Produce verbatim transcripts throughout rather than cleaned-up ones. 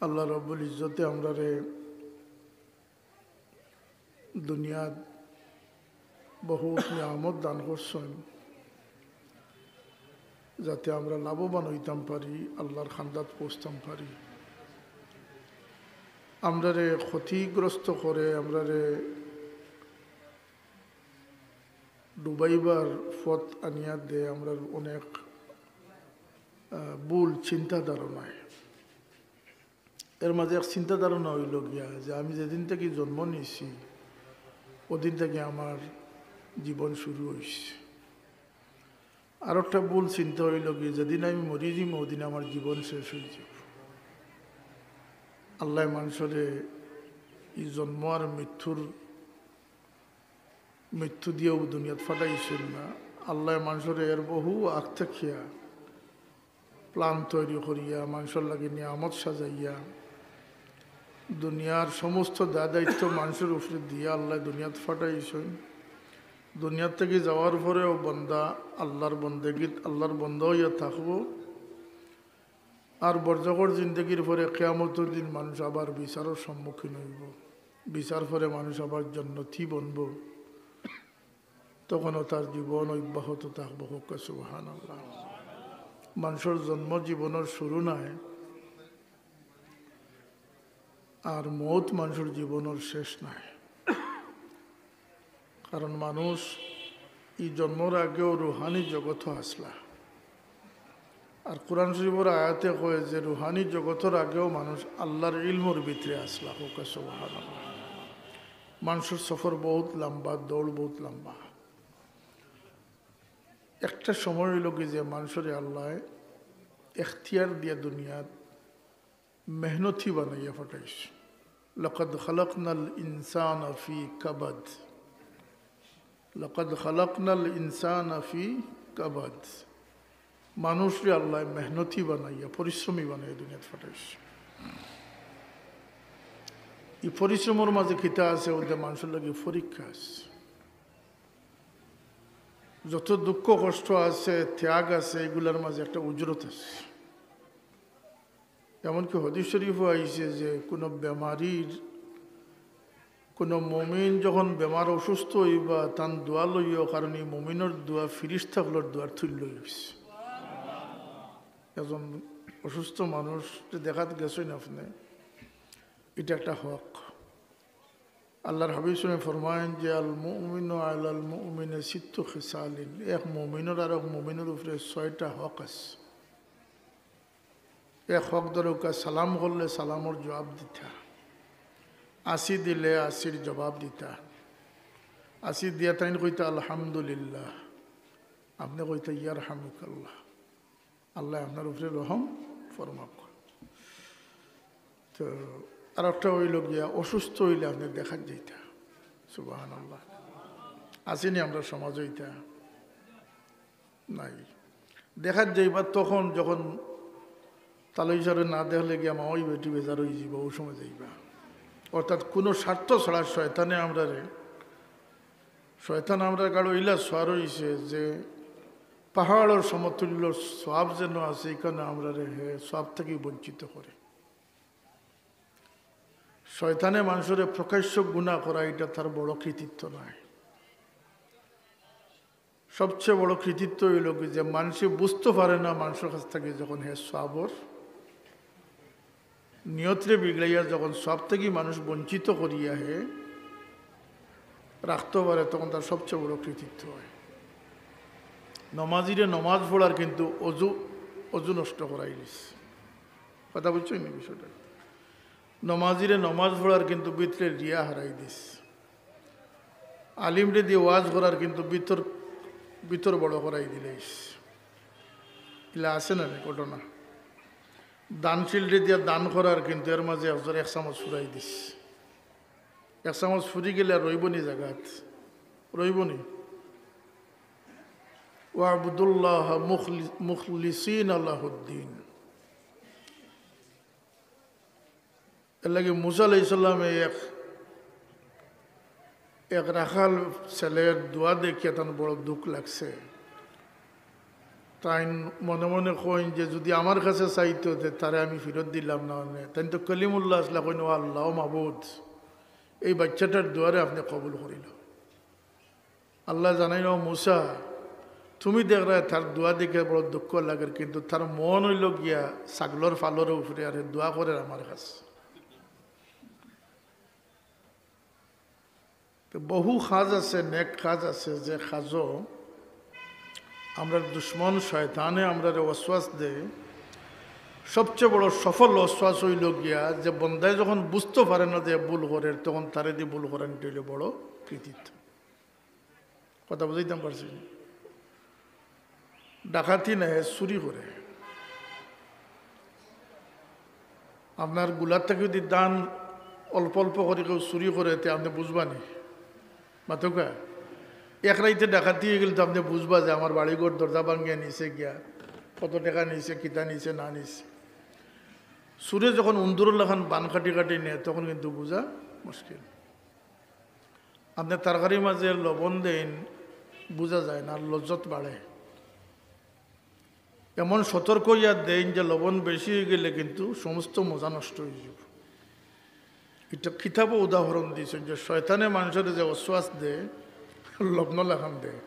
আল্লাহ রব্বুল ইজ্জতে আমরারে দুনিয়াত বহুত নিয়ামত দান করছইন, যাতে আমরা লাভবান অইতাম পারি, আল্লাহর খান্দাত পৌঁছতাম পারি। আমরারে ক্ষতিগ্রস্ত করে, আমরারে ডুবাইবার পথ আনিয়া দেয় আমরার অনেক, আহ, ভুল চিন্তা ধারণায়। এর মাঝে এক চিন্তা ধারণা অইলো গিয়া যে আমি যেদিন থাকি জন্ম নিছি, ওদিন থাকি আমার জীবন শুরু অইছে। আর একটা ভুল চিন্তা অইলো কি, যেদিন আমি মরি যিমু, ওদিন আমার জীবন শেষ অইযিবো। আল্লায় মানষরে ই জন্ম আর মৃত্যুর, মৃত্যু দিয়াউ দুনিয়াত ফাটাইছইন না। আল্লায় মানষরে এর বহু আগ থাকিয়া plan তৈরি করিয়া, মানষর লাগি নিয়ামত সাজাইয়া, দুনিয়ার সমস্ত দায় দায়িত্ব মানষর উপরে দিয়া আল্লায় দুনিয়াত ফাটাইছইন। দুনিয়াত থাকি যাওয়ার পরেও বান্দা আল্লাহর বন্দেগীত, আল্লাহর বন্দা অইয়া থাকবো। আর বরজখর জিন্দেগির পরে কিয়ামতর দিন মানুষ আবার বিচারর সম্মুখীন অইবো। বিচার পরে মানুষ আবার জন্নতি বনবো। তখনও তার জীবন অব্যাহত থাকবো। কউক্কা সুবহানাল্লাহ। মানষর জন্ম জীবনর শুরু নায়, আর মউত মানষর জীবনর শেষ নায়। কারণ মানুষ ই জন্মর আগেও রুহানি জগতো আছলা। আর কোরআন শরীফর আয়াতে কয় যে রুহানি জগতর আগেও মানুষ আল্লাহর ইলমর ভিতরে আছলা। কউক্কা সুবহানাল্লাহ। মানষর সফর বহুত লম্বা, দৌড় বহুত লম্বা। একটা সময় অইলো কি যে মানষরে আল্লায় এখতিয়ার দিয়া দুনিয়াত মেহনতি বানাইয়া ফাটাইছইন। লাকাদ খালাকনাল ইনসানা ফি কাবাদ। লাকাদ খালাকনাল ইনসানা ফি কাবাদ। মানুষরে আল্লায় মেহনতি বানাইয়া, পরিশ্রমী বানাইয়া দুনিয়াত ফাটাইছইন। ই পরিশ্রমর মাঝে কিতা আছে? অউদে মানষর লাগি পরীক্ষা আছে। যত দুঃখ কষ্ট আছে, ত্যাগ আছে, এগুলার মাঝে একটা উজরত আছে। এমনকি হাদিস শরীফও আইছে যে কোনো বেমারির, কোনো মুমিন যখন বেমার অসুস্থ অইবা, তান দোয়া লইও, কারণ ই মুমিনর দোয়া ফিরিস্তা অকলর দোয়ার তুল্য অইছে। একজন অসুস্থ মানুষ যে দেখাত গেছইন আপনে, ইটা একটা হক। আল্লাহর হাবিব সাল্লাল্লাহু আলাইহি ওয়াসাল্লাম ফরমাইন যে, "আল মুমিনু আলাল মুমিনি সিত্তু খিসালিন", এক মুমিনর আরক মুমিনর উপরে ছয়টা হক আছে। এক হক ধরউক্কা, সালাম করলে সালামর জবাব দিতা, আছি দিলে আছির জবাব দিতা, আছি দিয়া তাইন কইতা, "আলহামদুলিল্লাহ", আপনে কইতা, "ইয়ারহামুকাল্লাহ", আল্লায় আপনার উপরে রহম ফরমাউক। তো আরকটা অইলো গিয়া, অসুস্থ অইলে আপনে দেখাত যাইতা। সুবহানাল্লাহ। আছেনি আমরার সমাজো ইতা? নাই। দেখাত যাইবা তখন যখন তালই সারে না দেখলে গিয়া মাওই বেটি বেজার অইযিবা, অউ সময় যাইবা। অর্থাৎ কোনো স্বার্থ ছাড়া শয়তানে আমরারে, শয়তান আমরার গাড়ো ইলা সওয়ার অইছে যে পাহাড়র সমতুল্য সওয়াব যেন আছে, ইখানো আমরারে হে সওয়াব থাকি বঞ্চিত করে। শয়তানে মানষরে প্রকাশ্য গুনা করা, ইটা তার বড় কৃতিত্ব নায়। সবচেয়ে বড় কৃতিত্ব অইলো কি যে মানষে বুঝতো পারে না, মানষর কাছ থাকি যখন হে সওয়াবর নিয়তরে বিগড়াইয়া যখন সওয়াব থাকি মানুষ বঞ্চিত করিয়া হে রাখতো পারে, তখন তার সবচেয়ে বড় কৃতিত্ব অয়। নমাজিরে নমাজ পড়ার কিন্তু অজু, অজু নষ্ট করাই দিছে। কথা বুঝছইন নি বিষয়টা? নমাজিরে নমাজ পড়ার কিন্তু ভিতরে রিয়া হারাই দিছে। আলিমরে দিয়া ওয়াজ করার কিন্তু ভিতর, ভিতর বড় করাই দিলাইছে। ইলা আছে না নি ঘটনা? দানশীলরে দিয়া দান করার কিন্তু এর মাঝে একজনর এক চামচ ফুরাই দিছে। এক চামচ ফুরি গেলে আর রইবো নি জাগাত? রইবো নি? "ওয়াবুদুল্লাহা মুখলি-, মুখলিসিনা লাহুদ্দিন।" এরলাগি মুসা আলাইহিস সালামে এক, এক রাখাল ছেলের দোয়া দেখিয়া তান বড় দুখ লাগছে। তাইন মনে মনে কইন যে, "যুদি আমার কাছে চাইতো, তে তারে আমি ফিরত দিলাম না অনে।" তাইন তো কলিমুল্লাহ আছলা, কইন, "ও আল্লাহ, ও মাবুদ, এই বাইচ্চাটার দোয়ারে আপনে কবুল করিলাও।" আল্লায় জানাইন, "ও মুসা, তুমি দেখরায় তার দোয়া দেখিয়া বড় দুঃখ লাগের, কিন্তু তার মন অইলো গিয়া ছাগলর ফালর উপরে, আর হে দোয়া করের আমার কাছে।" তো বহু কাজ আছে, নেক কাজ আছে, যে কাজও আমরার দুশমন শয়তানে আমরারে ওয়াসওয়াস দেয়। সবচেয়ে বড় সফল ওয়াসওয়াস অইলো গিয়া যে বন্দায় যখন বুঝতো পারে না যে ভুল করের, তখন তারে দি ভুল করানিটা অইলো বড় কৃতিত্ব। কথা বুঝাইতাম পারছি? ডাকাতি নায়, চুরি করে। আপনার গুলার থাকি যুদি ধান অল্প অল্প করি কেউ চুরি করে, তে আপনে বুঝবা নি? মাতউক্কা, এক রাইতে ডাকাতি অইগেলে তো আপনে বুঝবা যে আমার বাড়িঘর দরজা ভাঙ্গিয়া নিছে গিয়া, কত টেকা নিছে, কিতা নিছে না নিছে। চুরে যখন উন্দুরর লাখান বান কাটি কাটি নেয়, তখন কিন্তু বুঝা মুশকিল। আপনে তরকারির মাঝে লবণ দেইন, বুঝা যায় না, আর লজ্জত বাড়ে। এমন সতর্ক অইয়া দেইন যে লবণ বেশি অইগেলে কিন্তু সমস্ত মজা নষ্ট অইযিবো। ইটা কিতাবো উদাহরণ দিছইন যে শয়তানে মানষরে যে ওয়াসওয়াস দেয়, লবণ লাখান দেয়।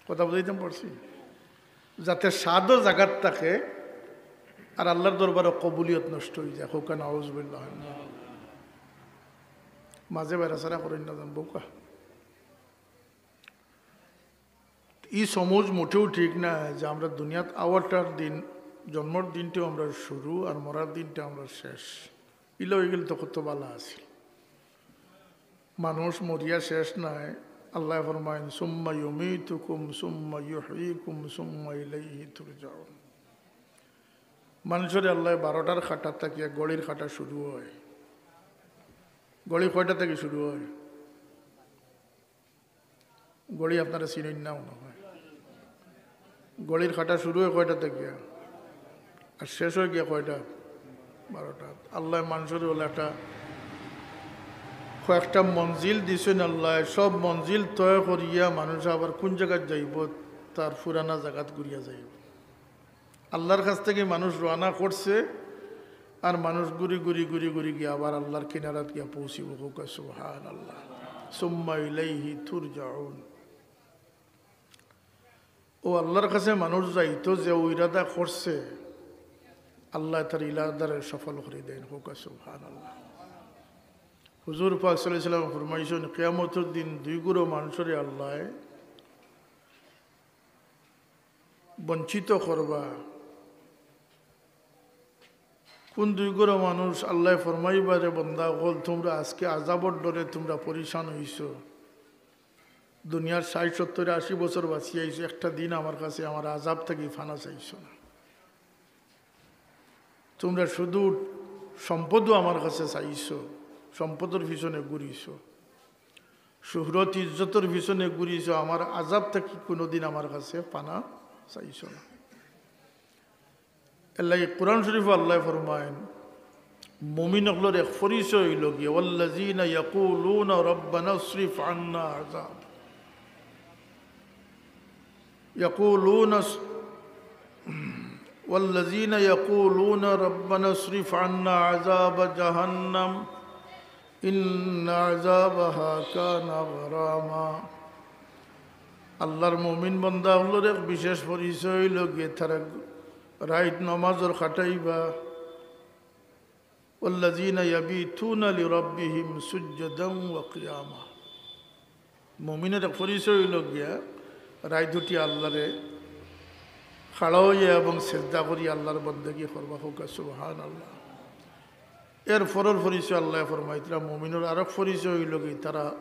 কথা বুঝাইতাম পারছি? যাতে স্বাদও জাগাত থাকে, আর আল্লার দরবারও কবুলিয়ত নষ্ট অইযায়। কউক্কা নাউজুবিল্লাহ। মাঝে বেড়াছেড়া করইন না জানবো কা। ই সমুজ মোটেও ঠিক না যে আমরা দুনিয়াত আওয়াটার দিন, জন্মর দিনটাও আমরার শুরু আর মরার দিনটা আমরার শেষ। ইলা অইগেলে তো কত ভালা আছিল। মানুষ মরিয়া শেষ নায়। আল্লায় ফরমাইন, "সুম্মা ইউমীতুকুম সুম্মা ইউহয়ীকুম সুম্মা ইলাইহি তুরজাউন।" মানষরে আল্লায় বারোটার কাটা থাকিয়া ঘড়ির কাটা শুরু অয়। ঘড়ি কয়টা থাকি শুরু অয়? ঘড়ি আপনারা চিনইন না মনে অয়। ঘড়ির কাটা শুরু অয় কয়টা থাকিয়া? আর শেষ অয় গিয়া কয়টা? বারোটা। আল্লায় মানষরে অলা একটা কয়েকটা মঞ্জিল দিছইন আল্লায়, সব মঞ্জিল তয় করিয়া মানুষ আবার কুন জাগাত যাইবো, তার পুরানা জাগাত ঘুরিয়া যাইবো। আল্লার কাছ থাকি মানুষ রওয়ানা করছে, আর মানুষ ঘুরি ঘুরি ঘুরি ঘুরি গিয়া আবার আল্লার কিনারাত গিয়া পৌঁছিবো। কউক্কা সুবহানাল্লাহ। সুম্মা ইলাইহি তুরজাউন। অউ আল্লার কাছে মানুষ যাইতো যে অউ ইরাদা করছে, আল্লায় তার ইরাদারে সফল করি দেইন। কউক্কা সুবহানাল্লাহ। হুজুর পাক সাল্লাল্লাহু আলাইহি ওয়াসাল্লাম ফরমাইছইন, কিয়ামতর দিন দুই গুরু মানষরে আল্লায় বঞ্চিত করবা। কুন দুই গুরু মানুষ? আল্লায় ফরমাইবা, "রে বন্দা অকল, তুমরা আজকে আজাবর ডরে তুমরা পরেশান অইছো। দুনিয়ার ষাইট, সত্তইর, আশি বছর বাঁচিয়া আইছো, একটা দিন আমার কাছে আমার আজাব থাকি ফানা চাইছো না। তুমরা শুধু সম্পদও আমার কাছে চাইছো, সম্পদর পিছনে ঘুরিছো, শুহরত ইজ্জতর পিছনে ঘুরিছো, আমার আজাব থাকি কুনুদিন আমার কাছে ফানা চাইছো না।" এরলাগি কোরআন শরীফো আল্লায় ফরমাইন, মুমিন অকলর এক পরিচয় অইলো গিয়া, "ওয়াল্লাযীনা ইয়াকুলুনা রাব্বানা ইসরিফ আন্না আযাব।" ইয়াকুলুনা, ওয়াল্লাযীনা ইয়াকুলুনা রাব্বানা ইসরিফ আন্না আযাবা জাহান্নাম ইন্না আযাবাহা কানা গারামা। আল্লার মুমিন বান্দা অকলর এক বিশেষ পরিচয় অইলো গিয়া তারা রাইত নমাজর কাটাইবা। ওয়াল্লাযীনা ইয়াবিতুনা লিরাব্বিহিম সুজ্জাদান ওয়া কিয়ামা। মুমিনর এক পরিচয় অইলো গিয়া রাইত উঠি আল্লারে খাড়া অইয়া এবং সেজদা করি আল্লার বন্দেগি করবা। কউক্কা সুবহানাল্লাহ। এর পরর পরিচয় আল্লায় ফরমাইতরা, মুমিনর আরক পরিচয় অইলো গি, তারা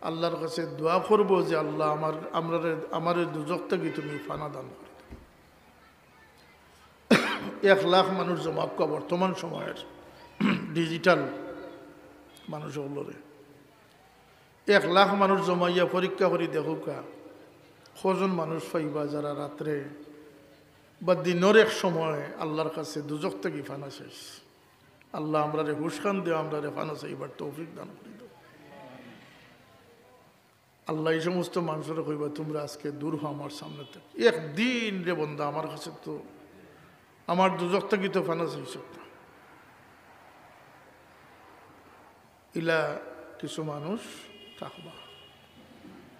আল্লার কাছে দোয়া করবো যে, "আল্লাহ, আমার, আমরারে, আমারে দুজখ থাকি তুমি ফানা দান করি দেও।" এক লাখ মানুষ জমা অউক্কা বর্তমান সময়র digital মানুষ অকলরে। এক লাখ মানুষ জমাইয়া পরীক্ষা করি দেখউক্কা, কয়জন মানুষ পাইবা যারা রাত্রে বা দিনর এক সময় আল্লার কাছে দুজখ থাকি ফানা চাইছ। আল্লাহ, আমরারে হুশ খান দেও, আমরারে ফানা চাইবার তৌফিক দান করি দেও। আল্লায় ই সমস্ত মানষরে কইবা, "তুমরা আজকে দূর হও আমার সামনে থাকি।" একদিন রে বন্দা, আমার কাছে তো, আমার দুজখ থাকি তো ফানা চাইছো না। ইলা কিছু মানুষ থাকবা।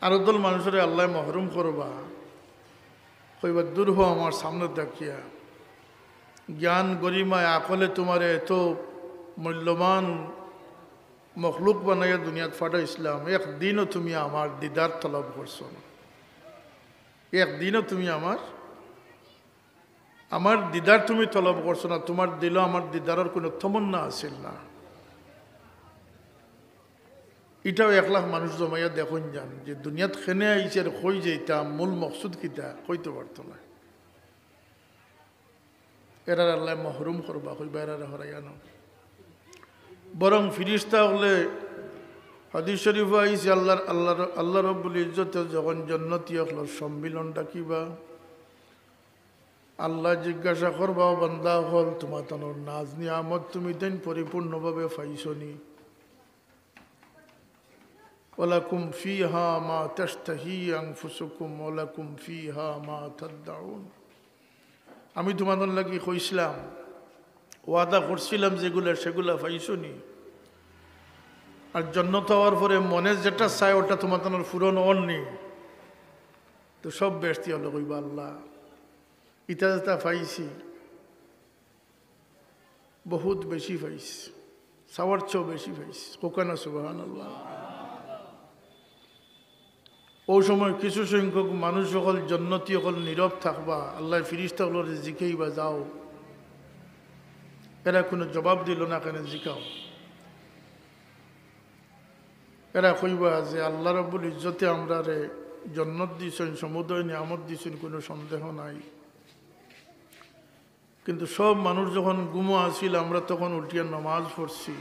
আরো দল মানষরে আল্লায় মহরুম করবা, কইবা, "দূর হও আমার সামনে থাকিয়া। জ্ঞান, গরিমায়, আকলে তুমারে এত মূল্যবান মখলুক বানাইয়া দুনিয়াত ফাটাইছলাম, একদিনও তুমি আমার দিদার তলব করছো না। একদিনও তুমি আমার, আমার দিদার তুমি তলব করছো না, তুমার দিলো আমার দিদারর কুনু তমন্না আছিল না।" ইটাও এক লাখ মানুষ জমাইয়া দেখইন যান যে দুনিয়াত কেনে আইছি আর কই যাইতাম, মূল মকসুদ কিতা, কইতো পারতো না। এরারে আল্লায় মহরুম করবা, কইবা, "এরারে হরাইয়া নেও।" বরং ফিরিস্তা অকলে, হাদিস শরিফো আইছে, আল্লার, আল্লার, আল্লা রব্বুল ইজ্জতে যখন জন্নতি অকলর সম্মিলন ডাকিবা, আল্লায় জিজ্ঞাসা করবা, "ও বান্দা অকল, তুমাতানর নাজ নিয়ামত তুমি তাইন পরিপূর্ণভাবে পাইছো নি?" "ওয়ালাকুম ফিহা মা তাশতাহি আনফুসুকুম ওয়ালাকুম ফিহা মা তাদদাউন।" আমি তুমাতানর লাগি কইছলাম, ওয়াদা করছিলাম যেগুলা, সেগুলা পাইছো নি? আর জন্নত অওয়ার পরে মনে যেটা চায়, ওটা তুমাতানর পূরণ অর নি? তো সব বেহেস্তি অকলে কইবা, "আল্লা, ইতা যেটা পাইছি, বহুত বেশি পাইছি, চাওয়ার চেয়েও বেশি পাইছি।" কউক্কা না সুবহানাল্লাহ। অউ সময় কিছু সংখ্যক মানুষ অকল, জন্নতি অকল নীরব থাকবা। আল্লায় ফিরিস্তা অকলরে জিকাইবা, "যাও, এরা কুনু জবাব দিলো না, কেনে জিকাও।" এরা কইবা যে, "আল্লা রব্বুল ইজ্জতে আমরারে জন্নত দিছইন, সমুদয় নিয়ামত দিছইন, কুনু সন্দেহ নাই। কিন্তু সব মানুষ যখন ঘুমো আছিল, আমরা তখন উঠিয়া নমাজ পড়ছি।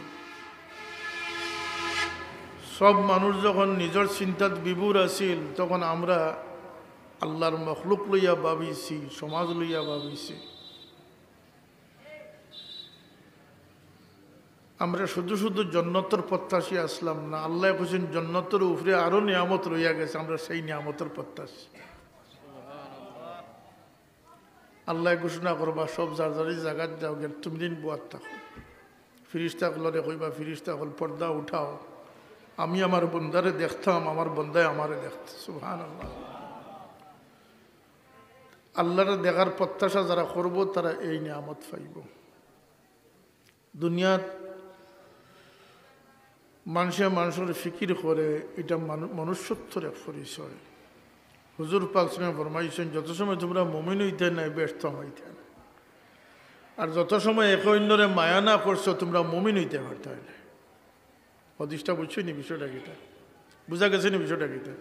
সব মানুষ যখন নিজর চিন্তাত বিভোর আছিল, তখন আমরা আল্লার মখলুক লইয়া ভাবিছি, সমাজ লইয়া ভাবিছি। আমরা শুধু শুধু জন্নতর প্রত্যাশী আছলাম না।" আল্লায় কইছইন, "জন্নতর উপরে আরো নিয়ামত রইয়া গেছে, আমরা সেই নিয়ামতর প্রত্যাশী।" আল্লায় ঘোষণা করবা, "সব যার যার জাগাত যাও, গিয়া তুমি দিন বওয়াত থাকো।" ফিরিস্তা অকলরে কইবা, "ফিরিস্তা অকল, পর্দা উঠাও, আমি আমার বন্দারে দেখতাম, আমার বন্দায় আমারে দেখতা।" সুবহানাল্লাহ। আল্লারে দেখার প্রত্যাশা যারা করবো, তারা এই নিয়ামত পাইবো। দুনিয়াত মানষে মানষর ফিকির করে, ইটা মানু-, মনুষ্যত্বর এক পরিচয়। হুজুর পাক সাল্লাল্লাহু আলাইহি ওয়াসাল্লাম ফরমাইছইন, "যত সময় তুমরা মুমিন অইতায় নায়, বেহেস্তো হামাইতায় নায়। আর যত সময় একে অইন্যরে মায়া না করছো, তুমরা মুমিন অইতায় পারতায় নায়।" হাদিসটা বুঝছো নি বিষয়টা কিতা? বুঝা গেছে নি বিষয়টা কিতা?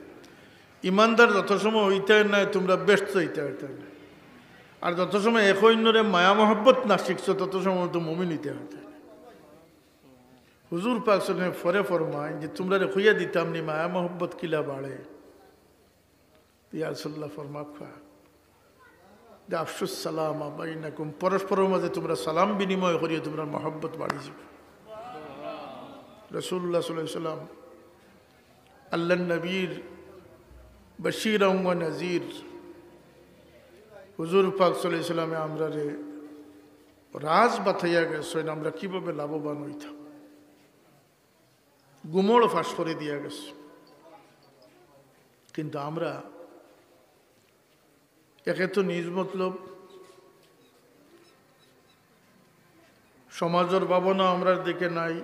ইমানদার যত সময় অইতায় নায়, তুমরা বেহেস্তো যাইতায় পারতায় নায়। আর যত সময় একে অইন্যরে মায়া মহব্বত না শিখছো, তত সময় তো মুমিন অইতায় পারতায় নায়। হুজুর পাক সাল্লাল্লাহু আলাইহি ওয়াসাল্লাম পরে ফরমাইন যে, "তুমরারে কইয়া দিতাম নি মায়া মহব্বত কিলা বাড়ে?" ইয়া রাসূলুল্লাহ ফরমাইবা যে, "আফশুস সালামা বাইনাকুম, পরস্পরর মাঝে তুমরা সালাম বিনিময় করিও, তুমরার মহব্বত বাড়ি যাইবো।" রাসূলুল্লাহ সাল্লাল্লাহু আলাইহি ওয়াসাল্লাম আল্লার নবীর বাশীরাও ওয়া নাযীর। হুজুর পাক সাল্লাল্লাহু আলাইহি ওয়াসাল্লামে আমরারে রাজ বাতাইয়া গেছইন, আমরা কিভাবে লাভবান অইতাম। গুমড় ফাঁস করি দিয়া গেছে। কিন্তু আমরা একে তো নিজ মতলব, সমাজর ভাবনা আমরার দিকে নাই,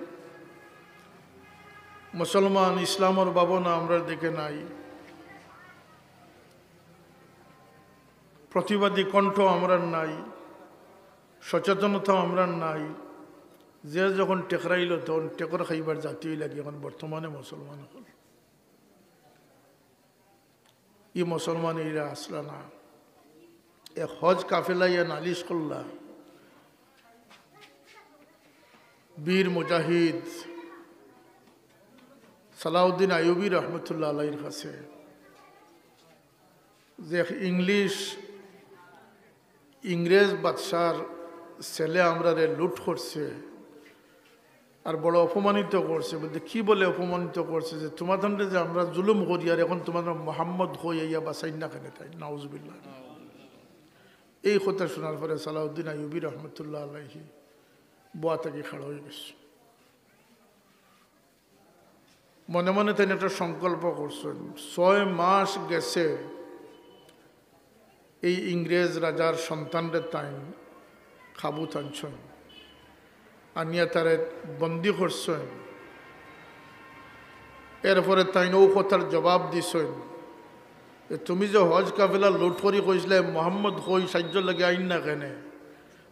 মুসলমান ইসলামর ভাবনা আমরার দিকে নাই, প্রতিবাদী কণ্ঠ আমরার নাই, সচেতনতা আমরার নাই। যে যখন টেকরাইল তখন টেকর খাইবার জাতি অইলাগি এখন বর্তমানে মুসলমান অকল। ই মুসলমান ইরা আছলা না। এক হজ কাফেলা ইয়া নালিশ করলা বীর মুজাহিদ সালাউদ্দিন আইয়ুবী রহমতুল্লাহ আলাইহির কাছে যে এক ইংলিশ, ইংরেজ বাদশার ছেলে আমরারে লুট করছে, আর বড় অপমানিত করছে। বলতে, "কি বলে অপমানিত করছে?" যে, "তুমার তানরে যে আমরা জুলুম করি, আর এখন তুমার মোহাম্মদ কই আইয়া বাঁচাইন না কেনে তাইন?" নাউজুবিল্লাহ। এই কথা শোনার পরে সালাউদ্দিন আইয়ুবী রহমতুল্লাহ আলাইহি বওয়া থাকি খাড়া অইয়া গেছে। মনে মনে তাইন একটা সংকল্প করছইন, ছয় মাস গেছে এই ইংরেজ রাজার সন্তানরে তাইন কাবুত আনছইন, আনিয়া তারে বন্দী করছইন। এরপরে তাইন অউ কথার জবাব দিছইন যে, "তুমি যে হজ কাফেলা লুট করি কইছলায়, মোহাম্মদ কই সাইয্য লাগি আইন না কেনে?"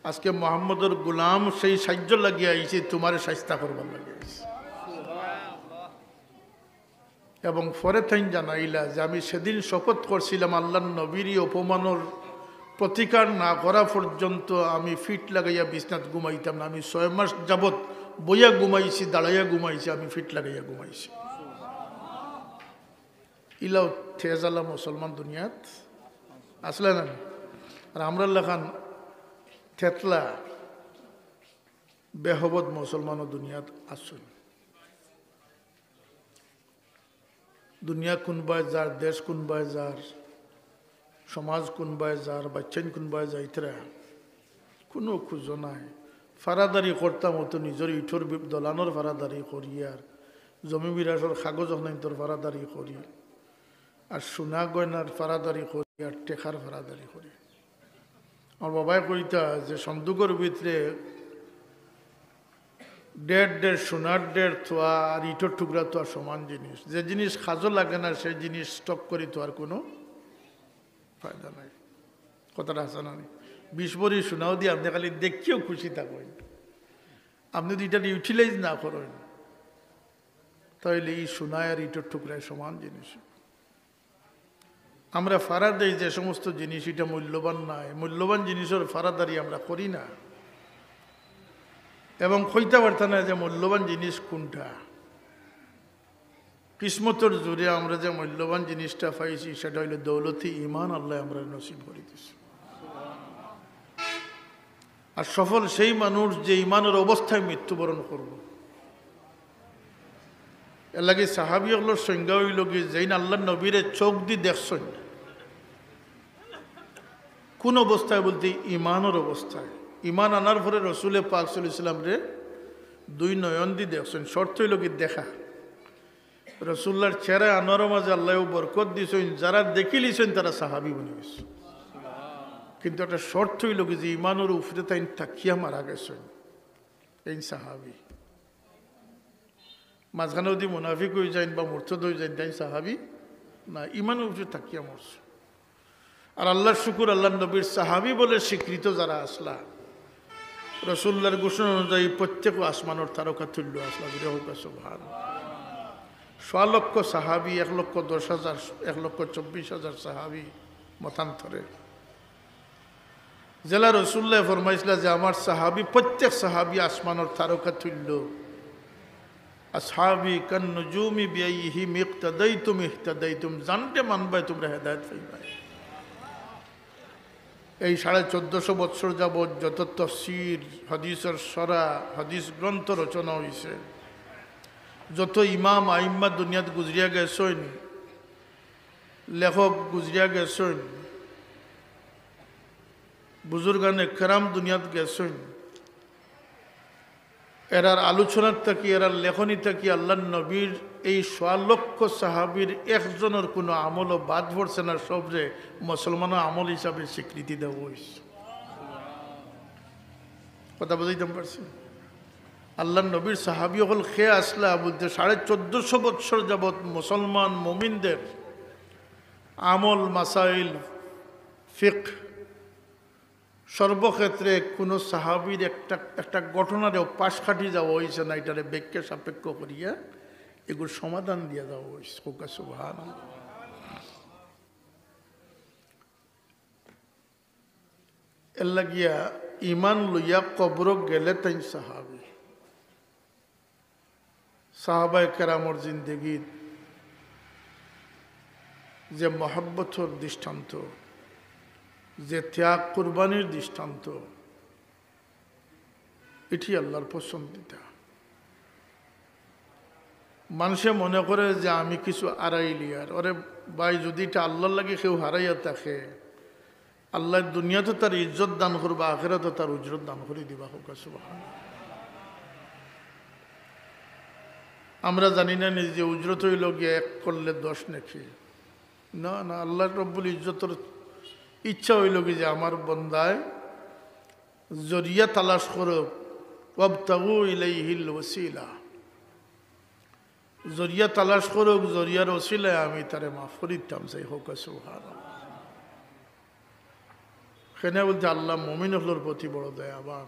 আজকে মোহাম্মদর গোলাম সেই সাইয্য লাগি আইছি, তুমারে শায়েস্তা করবার লাগি আইছি। এবং পরে তাইন জানাইলা যে, "আমি সেদিন শপথ করছিলাম আল্লাহর নবীর এই অপমানর প্রতিকার না করা পর্যন্ত আমি ফিট লাগাইয়া বিছনাত ঘুমাইতাম না। আমি ছয় মাস যাবত বইয়া ঘুমাইছি, দাঁড়াইয়া ঘুমাইছি, আমি ফিট লাগাইয়া ঘুমাইছি।" ইলাও তেজ আলা মুসলমান দুনিয়াত আছলা না? আর আমরার লাখান থেতলা বেহবদ মুসলমানও দুনিয়াত আছইন। দুনিয়া কুনবায় যার, দেশ কুনবায় যার, সমাজ কুনবায় যার, বাইচ্চাইন কুনবায় যাইতরা, কুনু খুঁজো নাই। ফারাদারি করতাম অতো নিজর ইটর বি-, দলানর ফারাদারি করি, আর জমি মিরাসর কাগজ অখানাইন্তর ফারাদারি করি, আর সোনা গয়নার ফারাদারি করি, আর টেকার ফারাদারি করি। আমার বাবায় কইতা যে সন্দুকর ভিতরে ঢের ঢের সোনার ঢের থোয়া আর ইটর টুকরা থোয়া সমান জিনিস। যে জিনিস কাজো লাগে না, সেই জিনিস স্টক করি থোয়ার কুনু ফায়দা নাই। কথাটা হাছা না নি? বিশ ভরি সোনাও দিয়া আপনে খালি দেখিয়াউ খুশি থাকইন, আপনে যদি ইটারে ইউটিলাইজ না করইন, তাইলে ই সোনায় আর ইটর টুকরায় সমান জিনিস। আমরা ফারা দেই যে সমস্ত জিনিস, ইটা মূল্যবান নায়, মূল্যবান জিনিসর ফারাদারি আমরা করি না, এবং কইতা পারতা না যে মূল্যবান জিনিস কুনটা। কিসমতর জোরে আমরা যে মূল্যবান জিনিসটা পাইছি, সেটা অইলো দৌলতে ইমান, আল্লায় আমরারে নসিব করি দিছে। আর সফল সেই মানুষ যে ইমানর অবস্থায় মৃত্যুবরণ করবো। এরলাগি সাহাবী অকলর সংজ্ঞা অইলো গি, যেইন আল্লাহর নবীরে চউখ দি দেখছইন। কুন অবস্থায়? বলতে ইমানর অবস্থায়। ইমান আনার পরে রসুলে পাক সাল্লাল্লাহু আলাইহি ওয়াসাল্লামরে দুই নয়ন দি দেখছইন। শর্ত অইলো গি দেখা। রসুলুল্লাহর চেহারা আনোয়ারর মাঝে আল্লায় অউ বরকত দিছইন, যারা দেখিলিছইন তারা সাহাবী বনি গেছে। কিন্তু একটা শর্ত অইলো গি যে ইমানর উপরে তাইন থাকিয়া মারা গেছইন, এইন সাহাবী। মাঝখানে যদি মুনাফিক অইযাইন বা মুরতাদ অইযাইন, তাইন সাহাবী না, ইমানর উপরে থাকিয়া মরছে। আর আল্লাহর শুকুর, আল্লাহর নবীর সাহাবী বলে স্বীকৃত যারা আছলা, রসুলুল্লাহর ঘোষণা অনুযায়ী প্রত্যেক আসমানর তারকা তুল্য আছলা। জোরে কউক্কা সুবহান। সোয়া লক্ষ সাহাবী, এক লক্ষ দশ হাজার, এক লক্ষ চব্বিশ হাজার সাহাবী মতান্তরে। যেলা রসুলুল্লায় ফরমাইছলা যে আমার সাহাবী, প্রত্যেক সাহাবী আসমানর তারকা তুল্য। আসহাবি কান্নুজুমি বিআইয়িহিম ইক্তাদাইতুম ইহতাদাইতুম, যানরে মানবায় তুমরা হেদায়েত পাইবায়। এই সাড়ে চোদ্দশো বৎসর যাবৎ যত তফসির, হাদিসর সরা, হাদিস গ্রন্থ রচনা অইছে, যত ইমাম আইম্মা দুনিয়াত গুজরিয়া গেছইন, লেখক গুজরিয়া গেছইন, বুজুর্গানে কেরাম দুনিয়াত গেছইন, এরার আলোচনার থাকি, এরার লেখনী থাকি আল্লাহর নবীর এই সোয়া লক্ষ সাহাবীর একজনর কুনু আমলও বাদ পড়ছে না, সবরে মুসলমানর আমল হিসাবে স্বীকৃতি দেওয়া অইছে। কথা বুঝাইতাম পারছি? আল্লাহর নবীর সাহাবী অকল কে আছলা বলতে, সাড়ে চোদ্দশো বৎসর যাবৎ মুসলমান মুমিনদের আমল, মাসাইল, ফিকহ, সর্বক্ষেত্রে কুনু সাহাবীর একটা, একটা ঘটনারেও পাশ কাটি যাওয়া অইছে না, ইটারে ব্যাখ্যা সাপেক্ষ করিয়া এগুর সমাধান দিয়া যাওয়া অইছে। কউক্কা সুবহানাল্লাহ। এরলাগিয়া ইমান লইয়া কবরো গেলে তাইন সাহাবী। সাহাবায়ে কেরামর জিন্দেগিত যে মহব্বতর দৃষ্টান্ত, যে ত্যাগ কুরবানির দৃষ্টান্ত, এটি আল্লাহর পছন্দিদা। মানষে মনে করে যে আমি কিছু হারাইলিয়ার। ওরে ভাই, যুদি ইটা আল্লার লাগি কেউ হারাইয়া থাকে, আল্লায় দুনিয়াত তার ইজ্জত দান করবা, আখেরাতো তার উজরত দান করি দিবা। কউক্কা সুবহানাল্লাহ। আমরা জানি না নি যে উজরত অইলো গিয়া এক করলে দশ নেকি? না, না, আল্লাহ রব্বুল ইজ্জতর ইচ্ছা অইলো গি যে আমার বন্দায় জরিয়া তালাশ করউক, "ওয়াবতাগু ইলাইহিল ওয়াসিলা।" জরিয়া তালাশ করউক, জরিয়ার ওসিলায় আমি তারে মাফ করি দিতাম চাই। কউক্কা সুবহানাল্লাহ। কেনে বুলতে আল্লাহ মুমিন অকলর প্রতি বড় দয়াবান।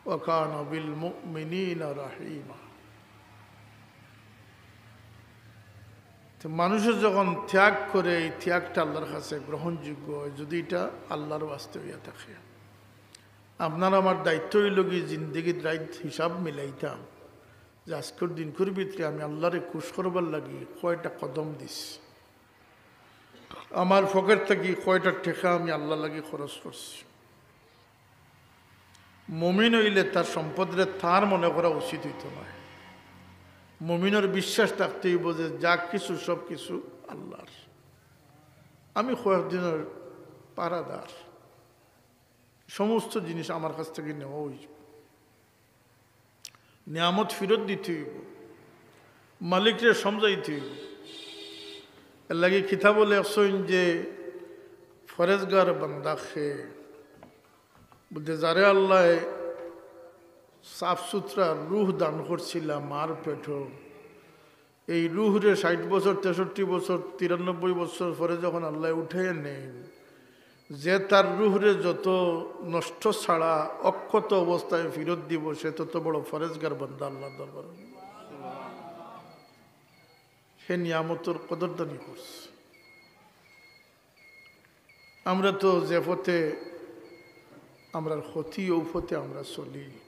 "ওয়া কানা বিল মুমিনিনা রাহিমা।" তো মানুষে যখন ত্যাগ করে, এই ত্যাগটা আল্লার কাছে গ্রহণযোগ্য অয়, যুদি ইটা আল্লার ওয়াস্তে অইয়া থাকে। আপনার আমার দায়িত্ব অইলো গি জিন্দেগির রাইত হিসাব মিলাইতাম যে আইজকুর দিনকুর ভিতরে আমি আল্লারে খুশ করবার লাগি কয়টা কদম দিছি, আমার পকেট থাকি কয়টা টেকা আমি আল্লার লাগি খরচ করছি। মুমিন অইলে তার সম্পদরে তার মনে করা উচিত অইতো নায়। মুমিনর বিশ্বাস থাকতে অইবো যে যা কিছু, সব কিছু আল্লার। আমি কয়েকদিনর পাহারাদার, সমস্ত জিনিস আমার কাছ থাকি নেওয়া অইযিবো। নিয়ামত ফিরত দিতে অইবো, মালিকরে সমঝাইতে অইবো। এরলাগি কিতাবো লেখছইন যে ফরেজগার বান্দা কে বুলতে, যারে আল্লায় সাফ সুতরা রুহ দান করছিলা মার পেটো, এই রুহরে ষাইট বছর, তেষট্টি বছর, তিরানব্বই বছর পরে যখন আল্লায় উঠাইয়া নেইন, যে তার রুহরে যত নষ্ট ছাড়া অক্ষত অবস্থায় ফিরত দিবো, সে তত বড় ফরেজগার বান্দা আল্লার দরবারো। হে নিয়ামতর কদরদানি করছে। আমরা তো যে পথে আমরার ক্ষতি, অউ পথে আমরা চলি।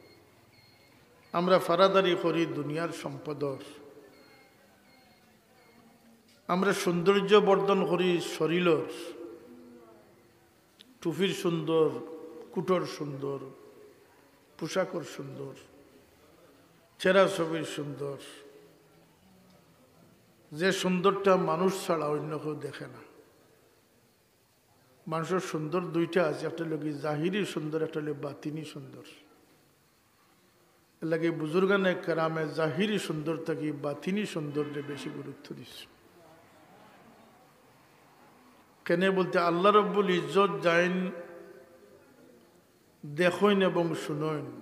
আমরা পাহারাদারি করি দুনিয়ার সম্পদর, আমরা সৌন্দর্য বর্ধন করি শরীলর, টুপির সুন্দর, কুটর সুন্দর, পোশাকর সুন্দর, চেহারা ছবির সুন্দর, যে সুন্দরটা মানুষ ছাড়া অইন্য কেউ দেখে না। মানষর সুন্দর দুইটা আছে, একটা অইলো গি জাহিরি সুন্দর, একটা অইলো বাতিনি সুন্দর। এরলাগি বুজুর্গানে কেরামে জাহিরি সুন্দর থাকি বাতিনি সুন্দররে বেশি গুরুত্ব দিছে। কেনে বুলতে আল্লাহ রব্বুল ইজ্জত যাইন দেখইন এবং শুনইন।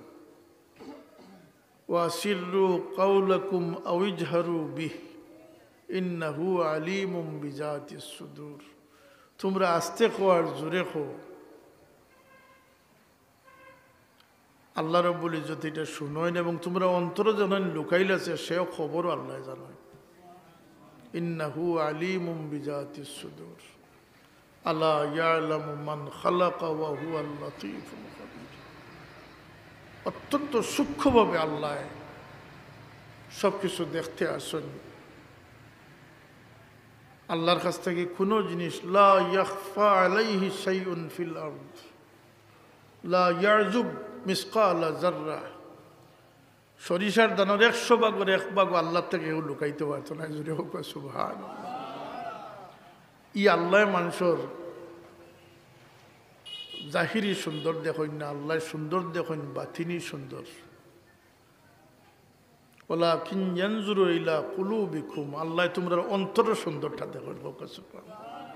"ওয়াসিররু কাওলাকুম আও ইজহারু বিহ, ইন্নাহু আলিমুম বিজাতিস সুদূর।" তুমরা আস্তে কও আর জোরে কও, আল্লাহ রব্বুল ইজ্জত ইটা শুনইন এবং তুমরা অন্তরো জানইন, লুকাইল আছে, সেও খবরও আল্লায় জানইন। ইন্নাহু আলিমুম বিজাতিস সুদূর। আলা ইয়ালামু মান খালাকা ওয়া হুয়াল লাতীফুল খাবীর। অত্যন্ত সূক্ষ্মভাবে আল্লায় সব কিছু দেখতে আছইন। আল্লাহর কাছ থাকি কুনু জিনিস, লা ইয়াখফা আলাইহি শাইউন ফিল আরদ, লা ইয়াজুব মিসকালা জাররা, সরিষার দানার একশো ভাগর এক ভাগও আল্লাহর থাকি কেউ লুকাইতে পারতো নায়। জোরে কউক্কা সুবহানাল্লাহ। ই আল্লায় মানষর জাহিরি সুন্দর দেখইন না, আল্লায় সুন্দর দেখইন বাতিনি সুন্দর। ওয়ালাকিন ইয়ানজুরু ইলা কুলুবিকুম, আল্লায় তুমরার অন্তরর সুন্দরটা দেখইন। কউক্কা সুবহানাল্লাহ।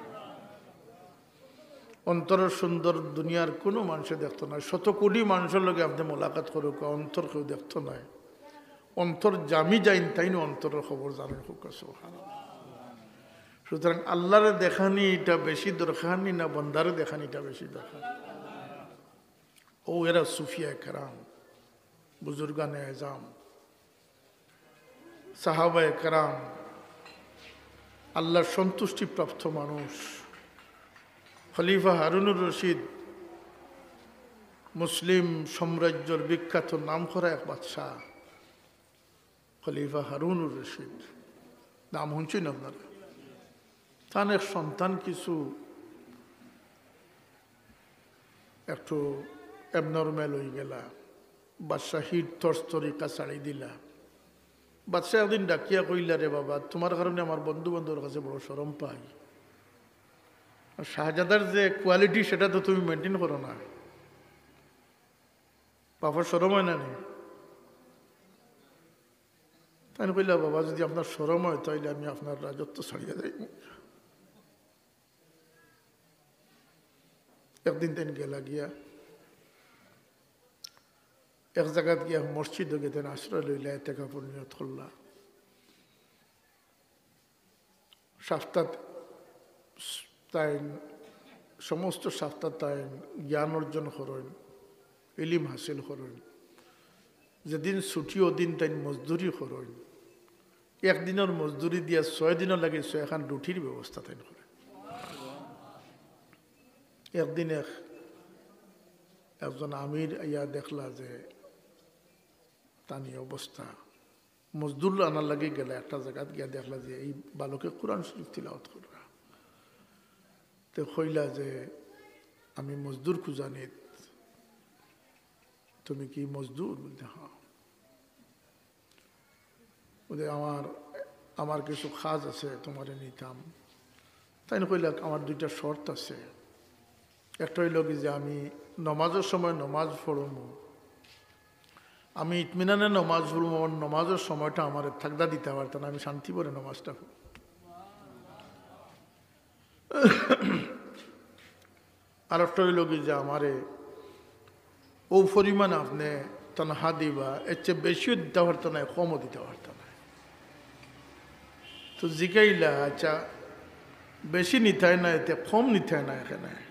অন্তরর সুন্দর দুনিয়ার কুনু মানষে দেখতো নায়। শত কোটি মানষর লগে আপনে মোলাকাত করউক্কা, অন্তর কেউ দেখতো নায়। অন্তর জামি যাইন, তাইন অন্তরর খবর জানইন। কউক্কা সুবহানাল্লাহ। সুতরাং আল্লারে দেখানি ইটা বেশি দরকার নি না বন্দারে দেখানি ইটা বেশি দরকার? অউ এরা সুফিয়ায়ে কেরাম, বুজুর্গানে এজাম, সাহাবায়ে কেরাম, আল্লাহর সন্তুষ্টিপ্রাপ্ত মানুষ। খলিফা হারুনুর রশিদ মুসলিম সাম্রাজ্যর বিখ্যাত নামকরা এক বাদশা, খলিফা হারুনুর রশিদ, নাম হুনছইন আপনারা? তান এক সন্তান কিছু একটু abnormal অইগেলা, বাদশাহীর তর্জ তরিকা ছাড়ি দিলা। বাদশায় একদিন ডাকিয়া কইলা, "রে বাবা, তুমার কারণে আমার বন্ধু বান্ধবর কাছে বড় শরম পাই। আর শাহজাদার যে কোয়ালিটি, সেটা তো তুমি মেইনটেইন করো না।" বাপর শরম অয় না নি? তাইন কইলা, "বাবা, যুদি আপনার শরম অয়, তাইলে আমি আপনার রাজত্ব ছাড়িয়া যাইমু।" একদিন তাইন গেলা গিয়া, এক জাগাত গিয়া মসজিদো গিয়া তাইন আশ্রয় লইলা, এতেকাফর নিয়ত করলা। সাপ্তাত তাইন, সমস্ত সাপ্তাত তাইন জ্ঞান অর্জন করইন, ইলিম হাসিল করইন। যেদিন ছুটি, ওদিন তাইন মজদুরি করইন। একদিনর মজদুরি দিয়া ছয় দিনর লাগি ছয়খান রুটির ব্যবস্থা তাইন করইন। একদিন এক, একজন আমির আইয়া দেখলা যে তান ই অবস্থা, মজদুর আনার লাগি গেলা, একটা জাগাত গিয়া দেখলা যে এই বালকে কোরআন শরীফ তিলাওয়াত কররা। তে কইলা যে, "আমি মজদুর খুজানিত, তুমি কি মজদুর?" বলতে, "হ্যাঁ।" বলে, "আমার, আমার কিছু কাজ আছে, তুমারে নিতাম।" তাইন কইলা, "আমার দুইটা শর্ত আছে। একটা অইলো কি যে আমি নমাজর সময় নমাজ পড়মু, আমি ইতমিনানে নমাজ পড়মু, আমার নমাজর সময়টা আমারে তাগদা দিতা পারতা না, আমি শান্তি ভরে নমাজটা পড়মু। আর একটা অইলো কি যে আমারে অউ পরিমাণ আপনে তনখা দিবা, এর চেয়ে বেশিও দিতা পারতা নায়, কমও দিতা পারতা নায়।" তো জিকাইলা, "আচ্ছা, বেশি নিতায় না, এতে কম নিতায় না এখানে?"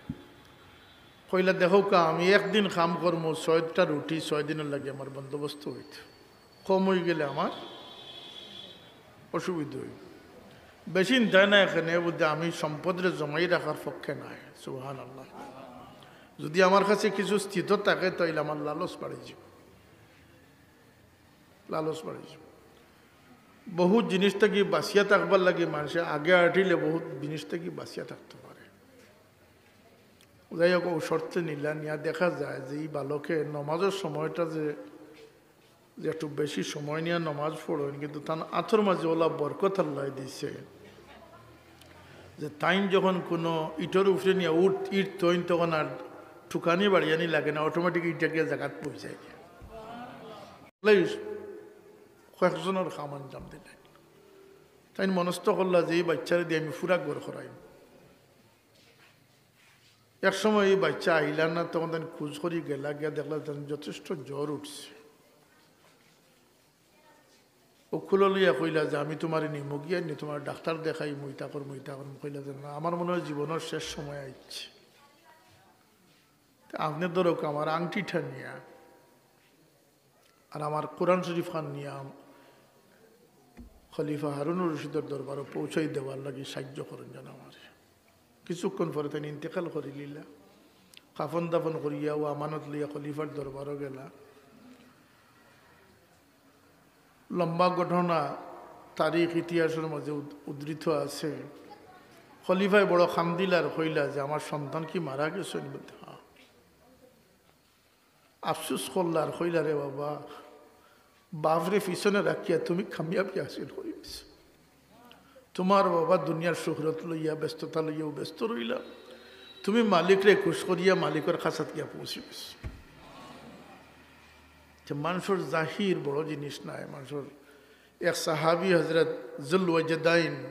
কইলা, "দেখউক্কা, আমি একদিন কাম করমু, ছয়টা রুটি ছয় দিনর লাগি আমার বন্দোবস্ত অইতো, কম অইগেলে আমার অসুবিধা অইবো। বেশি নিতায় না এখানে, বুঝতে আমি সম্পদরে জমাই রাখার পক্ষে নায়।" সুবহানাল্লাহ। যুদি আমার কাছে কিছু স্থিত থাকে, তাইলে আমার লালচ বাড়ি যাইবো, লালচ বাড়ি যাইবো। বহুত জিনিস থাকি বাঁচিয়া থাকবার লাগি মানষে আগে আটিলে বহুত জিনিস থাকি বাঁচিয়া থাকতে পারে। যাই হোক, অউ শর্তে নিলা, নিয়া দেখা যায় যে ই বালকে নমাজর সময়টা যে, যে একটু বেশি সময় নিয়া নমাজ পড়ইন, কিন্তু তান আতর মাঝে অলা বরকত আল্লায় দিছে যে তাইন যখন কুনু ইটর উপরে নিয়া উঠ, ইট থইন, তখন আর ঠুকানি বাড়িয়ানি লাগে না, অটোমেটিক ইটটা গিয়া জাগাত পৌঁছায় গিয়া। কয়েকজনর কাম আঞ্জাম দিলা। তাইন মনস্থ করলা যে ই বাইচ্চারে দি আমি পুরা ঘর করাইমু। এক সময় ই বাইচ্চা আইলা না, তখন তাইন খুঁজ করি গেলা, গিয়া দেখলা তান যথেষ্ট জ্বর উঠছে। অউ খুলো লইয়া কইলা যে, "আমি তুমারে নিমু গিয়া, নি তুমার ডাক্তার দেখাইমু, ইতা করমু, ইতা করমু।" কইলা যে, "না, আমার মনে অয় জীবনর শেষ সময় আইছে। তে আপনে ধরউক্কা আমার আংটিটা নিয়া, আর আমার কোরআন শরীফ খান নিয়া খলিফা হারুনুর রশিদর দরবারো পৌঁছাই দেওয়ার লাগি সাহায্য করইন যেন আমারে।" কিছুক্ষণ পরে তাইন ইন্তেকাল করিলিলা। কাফন দাফন করিয়া অউ আমানত লইয়া খলিফার দরবারো গেলা। লম্বা ঘটনা, তারিখ ইতিহাসর মাঝে উদ-, উদ্ধৃত আছে। খলিফায় বড় কান্দিলা আর কইলা যে, "আমার সন্তান কি মারা গেছইন?" বলতে, "হ্যাঁ।" আফসোস করলা আর কইলা, "রে বাবা, বাপরে পিছনে রাখিয়া তুমি কামিয়াবি হাসিল করি নিছো। তুমার বাবা দুনিয়ার শুহরত লইয়া, ব্যস্ততা লইয়াউ ব্যস্ত রইলা, তুমি মালিকরে খুশ করিয়া মালিকর খাছাত গিয়া পৌঁছি গেছো।" তে মানষর জাহির বড় জিনিস নায়। মানষর এক সাহাবী হযরত জুলওয়াজদাইন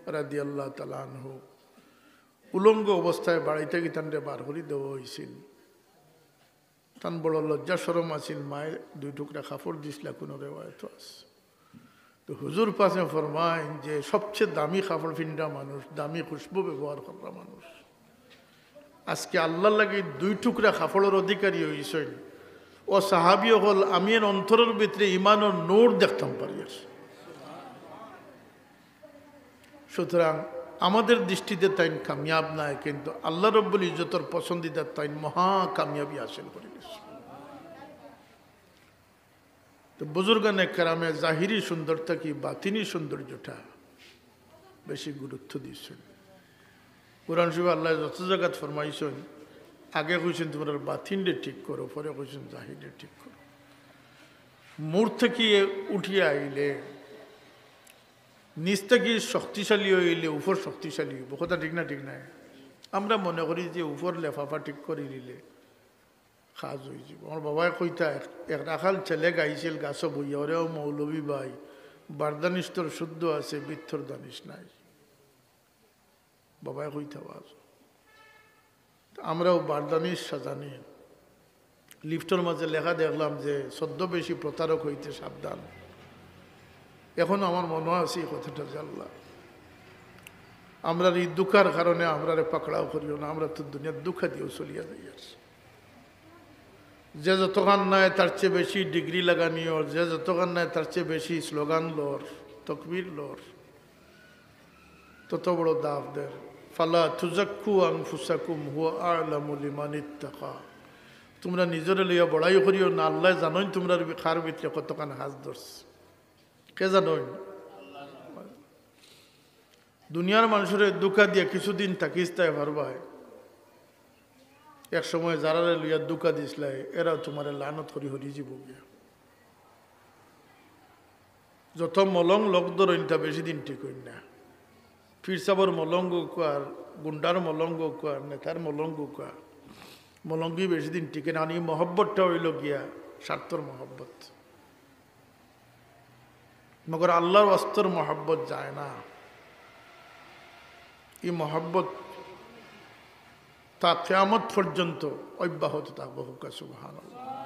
রাদিয়াল্লাহু তাআলা আনহু উলঙ্গ অবস্থায় বাড়ি থাকি তানরে বার করি দেওয়া অইছিল। তান বড় লজ্জা শরম আছিল, মায়ে দুই টুকরা কাপড় দিছলা, কুনু রেওয়ায়ত আছে। তো হুজুর পাকে ফরমাইন যে সবচেয়ে দামি কাপড় ফিন্দা মানুষ, দামি খুশবু ব্যবহার কররা মানুষ, আজকে আল্লাহর লাগি দুই টুকরা কাপড়র অধিকারী অইছইন। ও সাহাবী অকল, আমি এর অন্তরর ভিতরে ইমানর নূর দেখতাম পারি আর। সুতরাং আমাদের দৃষ্টিতে তাইন কামিয়াব নায়, কিন্তু আল্লাহ রব্বুল ইজ্জতর পছন্দিদা তাইন মহা কামিয়াবি হাসিল করি নিছে। তো বুজুর্গানে কেরামে জাহিরি সুন্দর থাকি বাতিনি সৌন্দর্যটা বেশি গুরুত্ব দিছইন। কোরআন শরীফ আল্লায় যত জাগাত ফরমাইছইন, আগে কইছইন, "তুমরার বাতিনরে ঠিক করো", পরে কইছইন, "জাহিররে ঠিক করো।" মুড় থাকি উঠিয়া আইলে নিচ থাকি শক্তিশালী অইলে উপর শক্তিশালী অইবো। কথা ঠিক না? ঠিক নায়? আমরা মনে করি যে উপর লেফাফা ঠিক করি দিলে কাজ অইযিবো। আমার বাবায় কইতা, এক, এক রাখাল ছেলে গাইছিল গাছো বইয়া, "ওরে ও মৌলভী ভাই, বারদানিশ তোর শুদ্ধ আছে, বৃত্তর দানিশ নাই।" বাবায় কইতা ওয়াজ। আমরাও বারদানিশ সাজানি। লিফটর মাঝে লেখা দেখলাম যে ছদ্মবেশী প্রতারক হইতে সাবধান। এখনো আমার মনো আছে এই কথাটা, যে আল্লাহ, আমরার এই ধুকার কারণে আমরারে পাকড়াও করিও না, আমরা তো দুনিয়ার ধুকা দিয়াও চলিয়া যাইয়ার। যে যতখান নেয় তার চেয়ে বেশি ডিগ্রি লাগানি ওর, যে যতখান নেয় তার চেয়ে বেশি স্লোগান লর, তকবির লর, তত বড় দাব দের। "ফালা তুজাক্কু আনফুসাকুম হুয়া আ'লামু লিমান ইত্তাকা।" তোমরা নিজরে লইয়া বড়াই করিও না, আল্লায় জানইন তোমরার ভি-, কার ভিতরে কতখান হাত ধরছে। কে জানইন? দুনিয়ার মানষরে ধুকা দিয়া কিছুদিন থাকিস তাই পারবায়, এক সময় যারারে লইয়া ধুকা দিছলায়, এরাও তুমারে লানত করি হরি যাইবো গিয়া। যত মলং লগ ধরইন, তা বেশি দিন টিকইন না। পীর সাবর মলং অউক আর গুন্ডার মলং অউক আর নেতার মলং অউক আর, মলঙ্গি বেশি দিন টিকে না। এই মহব্বতটা অইলো গিয়া স্বার্থর মহব্বত, মগর আল্লাহর ওয়াস্তর মহব্বত যায় না। এই মহব্বত তা কিয়ামত পর্যন্ত অব্যাহত থাকবো। হুক্কা সুবহানাল্লাহ।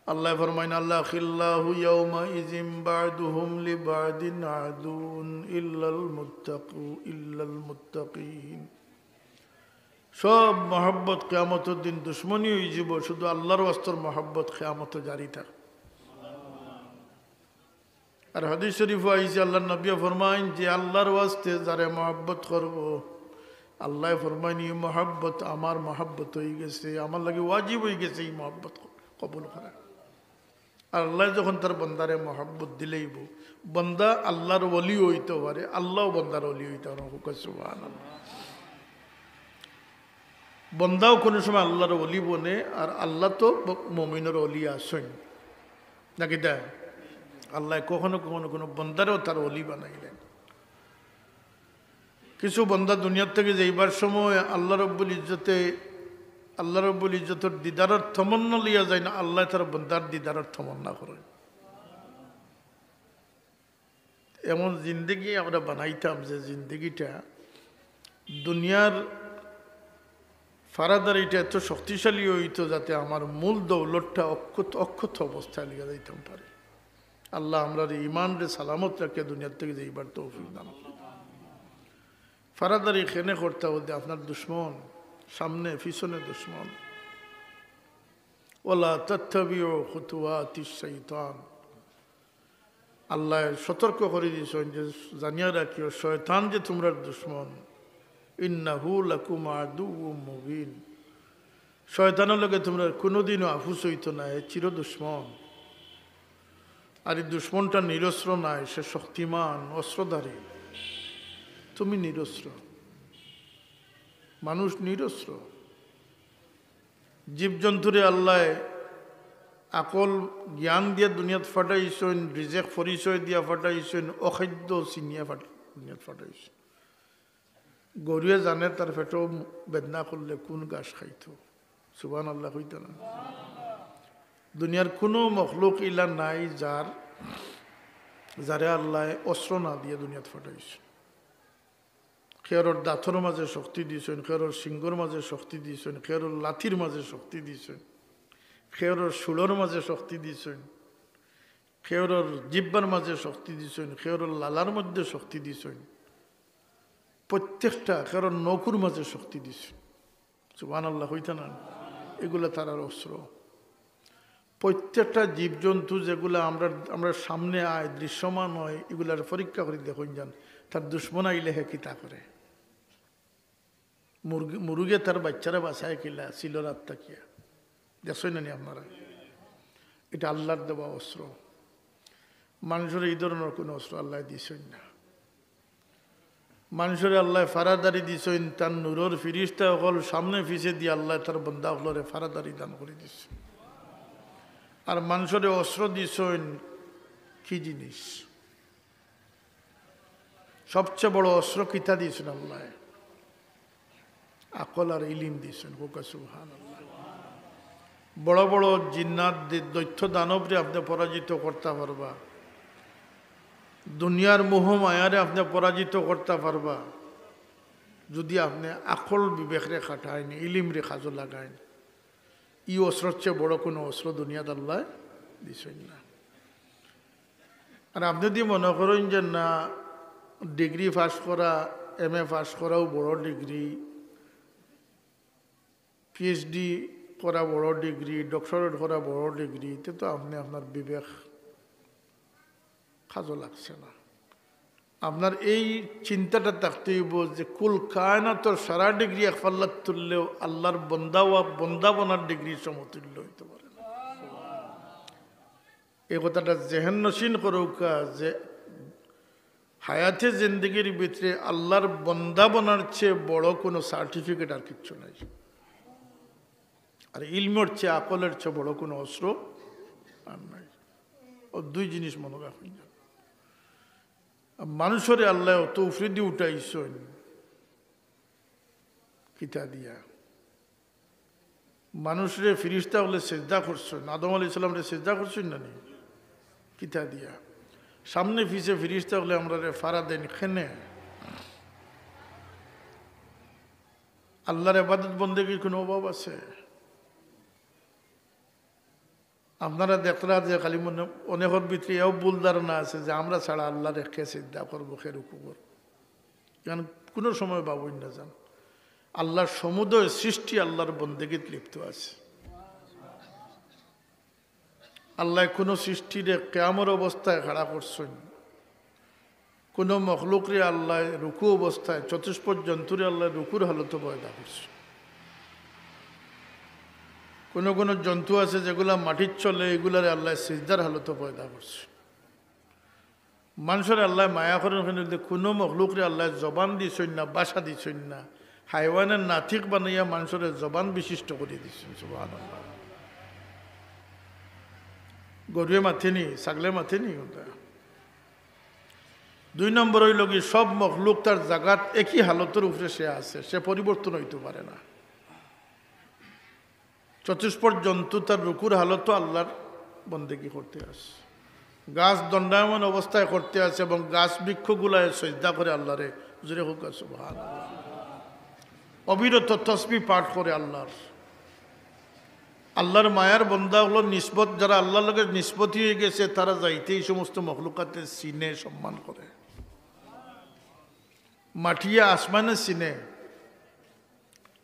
আল্লায় ফরমাইন, "আল্লাখিল্লাহু ইয়াউমাইযিন বা'দুহুম লিবা'দিন আদুউন ইল্লাল মুত্তাকু-, ইল্লাল মুত্তাকিন।" সব মহব্বত কিয়ামতর দিন দুশমনি অইযিবো, শুধু আল্লাহর ওয়াস্তর মহব্বত কিয়ামতো জারি থাক। আর হাদিস শরীফো আইছে, আল্লাহর নবীয়ে ফরমাইন যে আল্লাহর ওয়াস্তে যারে মহব্বত করবো, আল্লায় ফরমাইন, "এই মহব্বত আমার মহব্বত অইগেছে, আমার লাগি ওয়াজিব অইগেছে এই মহব্বত কবুল করা।" আর আল্লায় যখন তার বন্দারে মহব্বত দিলাইবো, বন্দা আল্লাহর ওলি অইতো পারে, আল্লাহও বন্দার ওলি অইতা পারে। হুক্কা সুবহানাল্লাহ। বন্দাও কুনু সময় আল্লাহর ওলি বনে, আর আল্লাহ তো ব-, মুমিনর ওলি আছইন, নাকি দা? আল্লায় কখনো কখনো কুনু বন্দারেও তার ওলি বানাইলেন। কিছু বন্দা দুনিয়ার থাকি যাইবার সময় আল্লাহ রব্বুল ইজ্জতে, আল্লাহ রব্বুল ইজ্জতর দিদারর তমন্না লইয়া যাইন, আল্লায় তার বন্দার দিদারর তমন্না করইন। এমন জিন্দেগি আমরা বানাইতাম যে জিন্দেগিটা দুনিয়ার ফারাদারিটা এত শক্তিশালী অইতো যাতে আমার মূল দৌলতটা অক্ষত, অক্ষত অবস্থায় লইয়া যাইতাম পারি। আল্লাহ আমরার ইমানরে সালামত রাখিয়া দুনিয়ার থাকি যাইবার তৌফিক দান করুন। ফারাদারি কেনে করতা বলতে আপনার দুশমন, সামনে পিছনে দুশমন। ওয়ালা তাত্তাবিউ খুতুওয়াতিশ শাইতান। আল্লায় সতর্ক করি দিছইন যে জানিয়া রাখিও, শয়তান যে তুমরার দুশমন, ইন্নাহু লাকুম আদুউম মুবিন। শয়তানর লগে তুমরার কুনুদিনও আফুস অইতো নায়, হে চির দুশমন। আর এই দুশমনটা নিরস্ত্র নায়, সে শক্তিমান, অস্ত্রধারী। তুমি নিরস্ত্র, মানুষ নিরস্ত্র। জীবজন্তুরে আল্লায় আকল জ্ঞান দিয়া দুনিয়াত ফাটাইছইন, রিজেক পরিচয় দিয়া ফাটাইছইন, অখাদ্য চিনিয়া ফাট-, দুনিয়াত ফাটাইছইন। গরুয়ে জানে তার পেটো বেদনা করলে কুন ঘাস খাইতো। সুবহানাল্লাহ কইতা না? দুনিয়ার কুনু মখলুক ইলা নাই যার, যারে আল্লায় অস্ত্র না দিয়া দুনিয়াত ফাটাইছইন। কেউরর দাঁতর মাঝে শক্তি দিছইন, কেউরর সিংহর মাঝে শক্তি দিছইন, কেউরর লাঠির মাঝে শক্তি দিছইন, কেউরর শুলর মাঝে শক্তি দিছইন, কেউরর জিব্বার মাঝে শক্তি দিছইন, কেউরর লালার মধ্যে শক্তি দিছইন। প্রত্যেকটা কেউরর নখর মাঝে শক্তি দিছইন। সুবহানাল্লাহ কইতা না? এগুলা তারার অস্ত্র। প্রত্যেকটা জীবজন্তু যেগুলা আমরা, আমরার সামনে আয়, দৃশ্যমান অয়, এগুলার পরীক্ষা করি দেখইন যান, তার দুশমন আইলে হে কিতা করে। মুরগি, মুরুগে তার বাইচ্চারে বাঁচায় কিলা, চিলর আত থাকিয়া। দেখছইন না নি আপনারা? এটা আল্লাহর দেওয়া অস্ত্র। মানষরে এই ধরনর কুনু অস্ত্র আল্লায় দিছইন না। মানষরে আল্লায় ফারাদারি দিছইন, তার নূরর ফিরিস্তা অকল সামনে পিছে দিয়া আল্লায় তার বন্দা অকলরে ফারাদারি দান করি দিছইন। আর মানষরে অস্ত্র দিছইন কি জিনিস? সবচেয়ে বড় অস্ত্র কিতা দিছইন আল্লায়? আকল আর ইলিম দিছইন। কউক্কা সুবহানাল্লাহ। বড় বড় জিন্নাত দি-, দৈত্য দানবরে আপনে পরাজিত করতা পারবা, দুনিয়ার মোহ মায়ারে আপনে পরাজিত করতা পারবা, যুদি আপনে আকল বিবেকরে খাটাইন, ইলিমরে কাজো লাগাইন। ই অস্ত্রর চেয়ে বড় কুনু অস্ত্র দুনিয়াত আল্লায় দিছইন না। আর আপনে যুদি মনে করইন যে না, ডিগ্রি পাস করা, এম এ পাস করাও বড় ডিগ্রি, পি এইচ ডি করা বড় ডিগ্রি, ডক্টরেট করা বড় ডিগ্রি, তে তো আপনে আপনার বিবেক কাজো লাগছে না। আপনার এই চিন্তাটা থাকতে অইবো যে কুল কায়নাতর সারা ডিগ্রি এক পাল্লাত তুললেও আল্লার বন্দা ওয়া-, বন্দা বনার ডিগ্রির সমতুল্য অইতো পারে না। এই কথাটা জেহেন নশিন করউক্কা যে হায়াতে জিন্দেগির ভিতরে আল্লার বন্দা বনার চেয়ে বড় কুনু সার্টিফিকেট আর কিচ্ছু নাই। আর ইলমর চেয়ে, আকলর চেয়ে বড় কুনু অস্ত্র আর নাই। অউ দুই জিনিস মনো রাখইন। আর মানুষরে আল্লায় অত উফরেদি উঠাইছইন, কিতা দিয়া? মানুষরে ফিরিস্তা অকলে সেজদা করছইন, আদম আলাইহিস সালামরে সেজদা করছইন না নি? কিতা দিয়া? সামনে পিছে ফিরিস্তা অকলে আমরারে ফারা দেইন, কেনে? আল্লার ইবাদত বন্দেগির কুনু অভাব আছে? আপনারা দেখরা যে খালি মনে, অনেকর ভিতরে এও ভুল ধারণা আছে যে আমরা ছাড়া আল্লারে কে সেজদা করবো, কে রুকু করবো। কারণ কুনু সময় ভাবইন না যান, আল্লার সমুদয় সৃষ্টি আল্লার বন্দেগিত লিপ্ত আছে। আল্লায় কুনু সৃষ্টিরে কিয়ামর অবস্থায় খাড়া করছইন, কুনু মখলুকরে আল্লায় রুকু অবস্থায়, চতুষ্পদ জন্তুরে আল্লায় রুকুর হালতো পয়দা করছইন। কুনু কুনু জন্তু আছে যেগুলা মাটিত চলে, ইগুলারে আল্লায় সিজদার হালতো পয়দা করছইন। মানষরে আল্লায় মায়া করইন কেনে, কুনু মখলুকরে আল্লায় জবান দিছইন না, ভাষা দিছইন না। হায়ওয়ানে নাতিক বানাইয়া মানষরে জবান বিশিষ্ট করি দিছইন। সুবহানাল্লাহ। গরুয়ে মাতেনি, ছাগলে মাতেনি, কুনটা? দুই নম্বর অইলো গি, সব মখলুক তার জাগাত একই হালতর উপরে সে আছে, সে পরিবর্তন অইতো পারে না। চতুষ্পদ জন্তু তার রুকুর হালতো আল্লার বন্দেগি করতে আছে, গাছ দণ্ডায়মান অবস্থায় করতে আছে এবং গাছ বৃক্ষগুলায় সজদা করে আল্লারে। জোরে কউক্কা সুবহানাল্লাহ। অবিরত তসবি পাঠ করে আল্লার। আল্লার মায়ার বন্দা অকলর নিসবত, যারা আল্লার লগে নিসবতি অইগেছে, তারা যাইতে ই সমস্ত মখলুকাতে চিনে, সম্মান করে। মাটিয়ে আসমানে চিনে,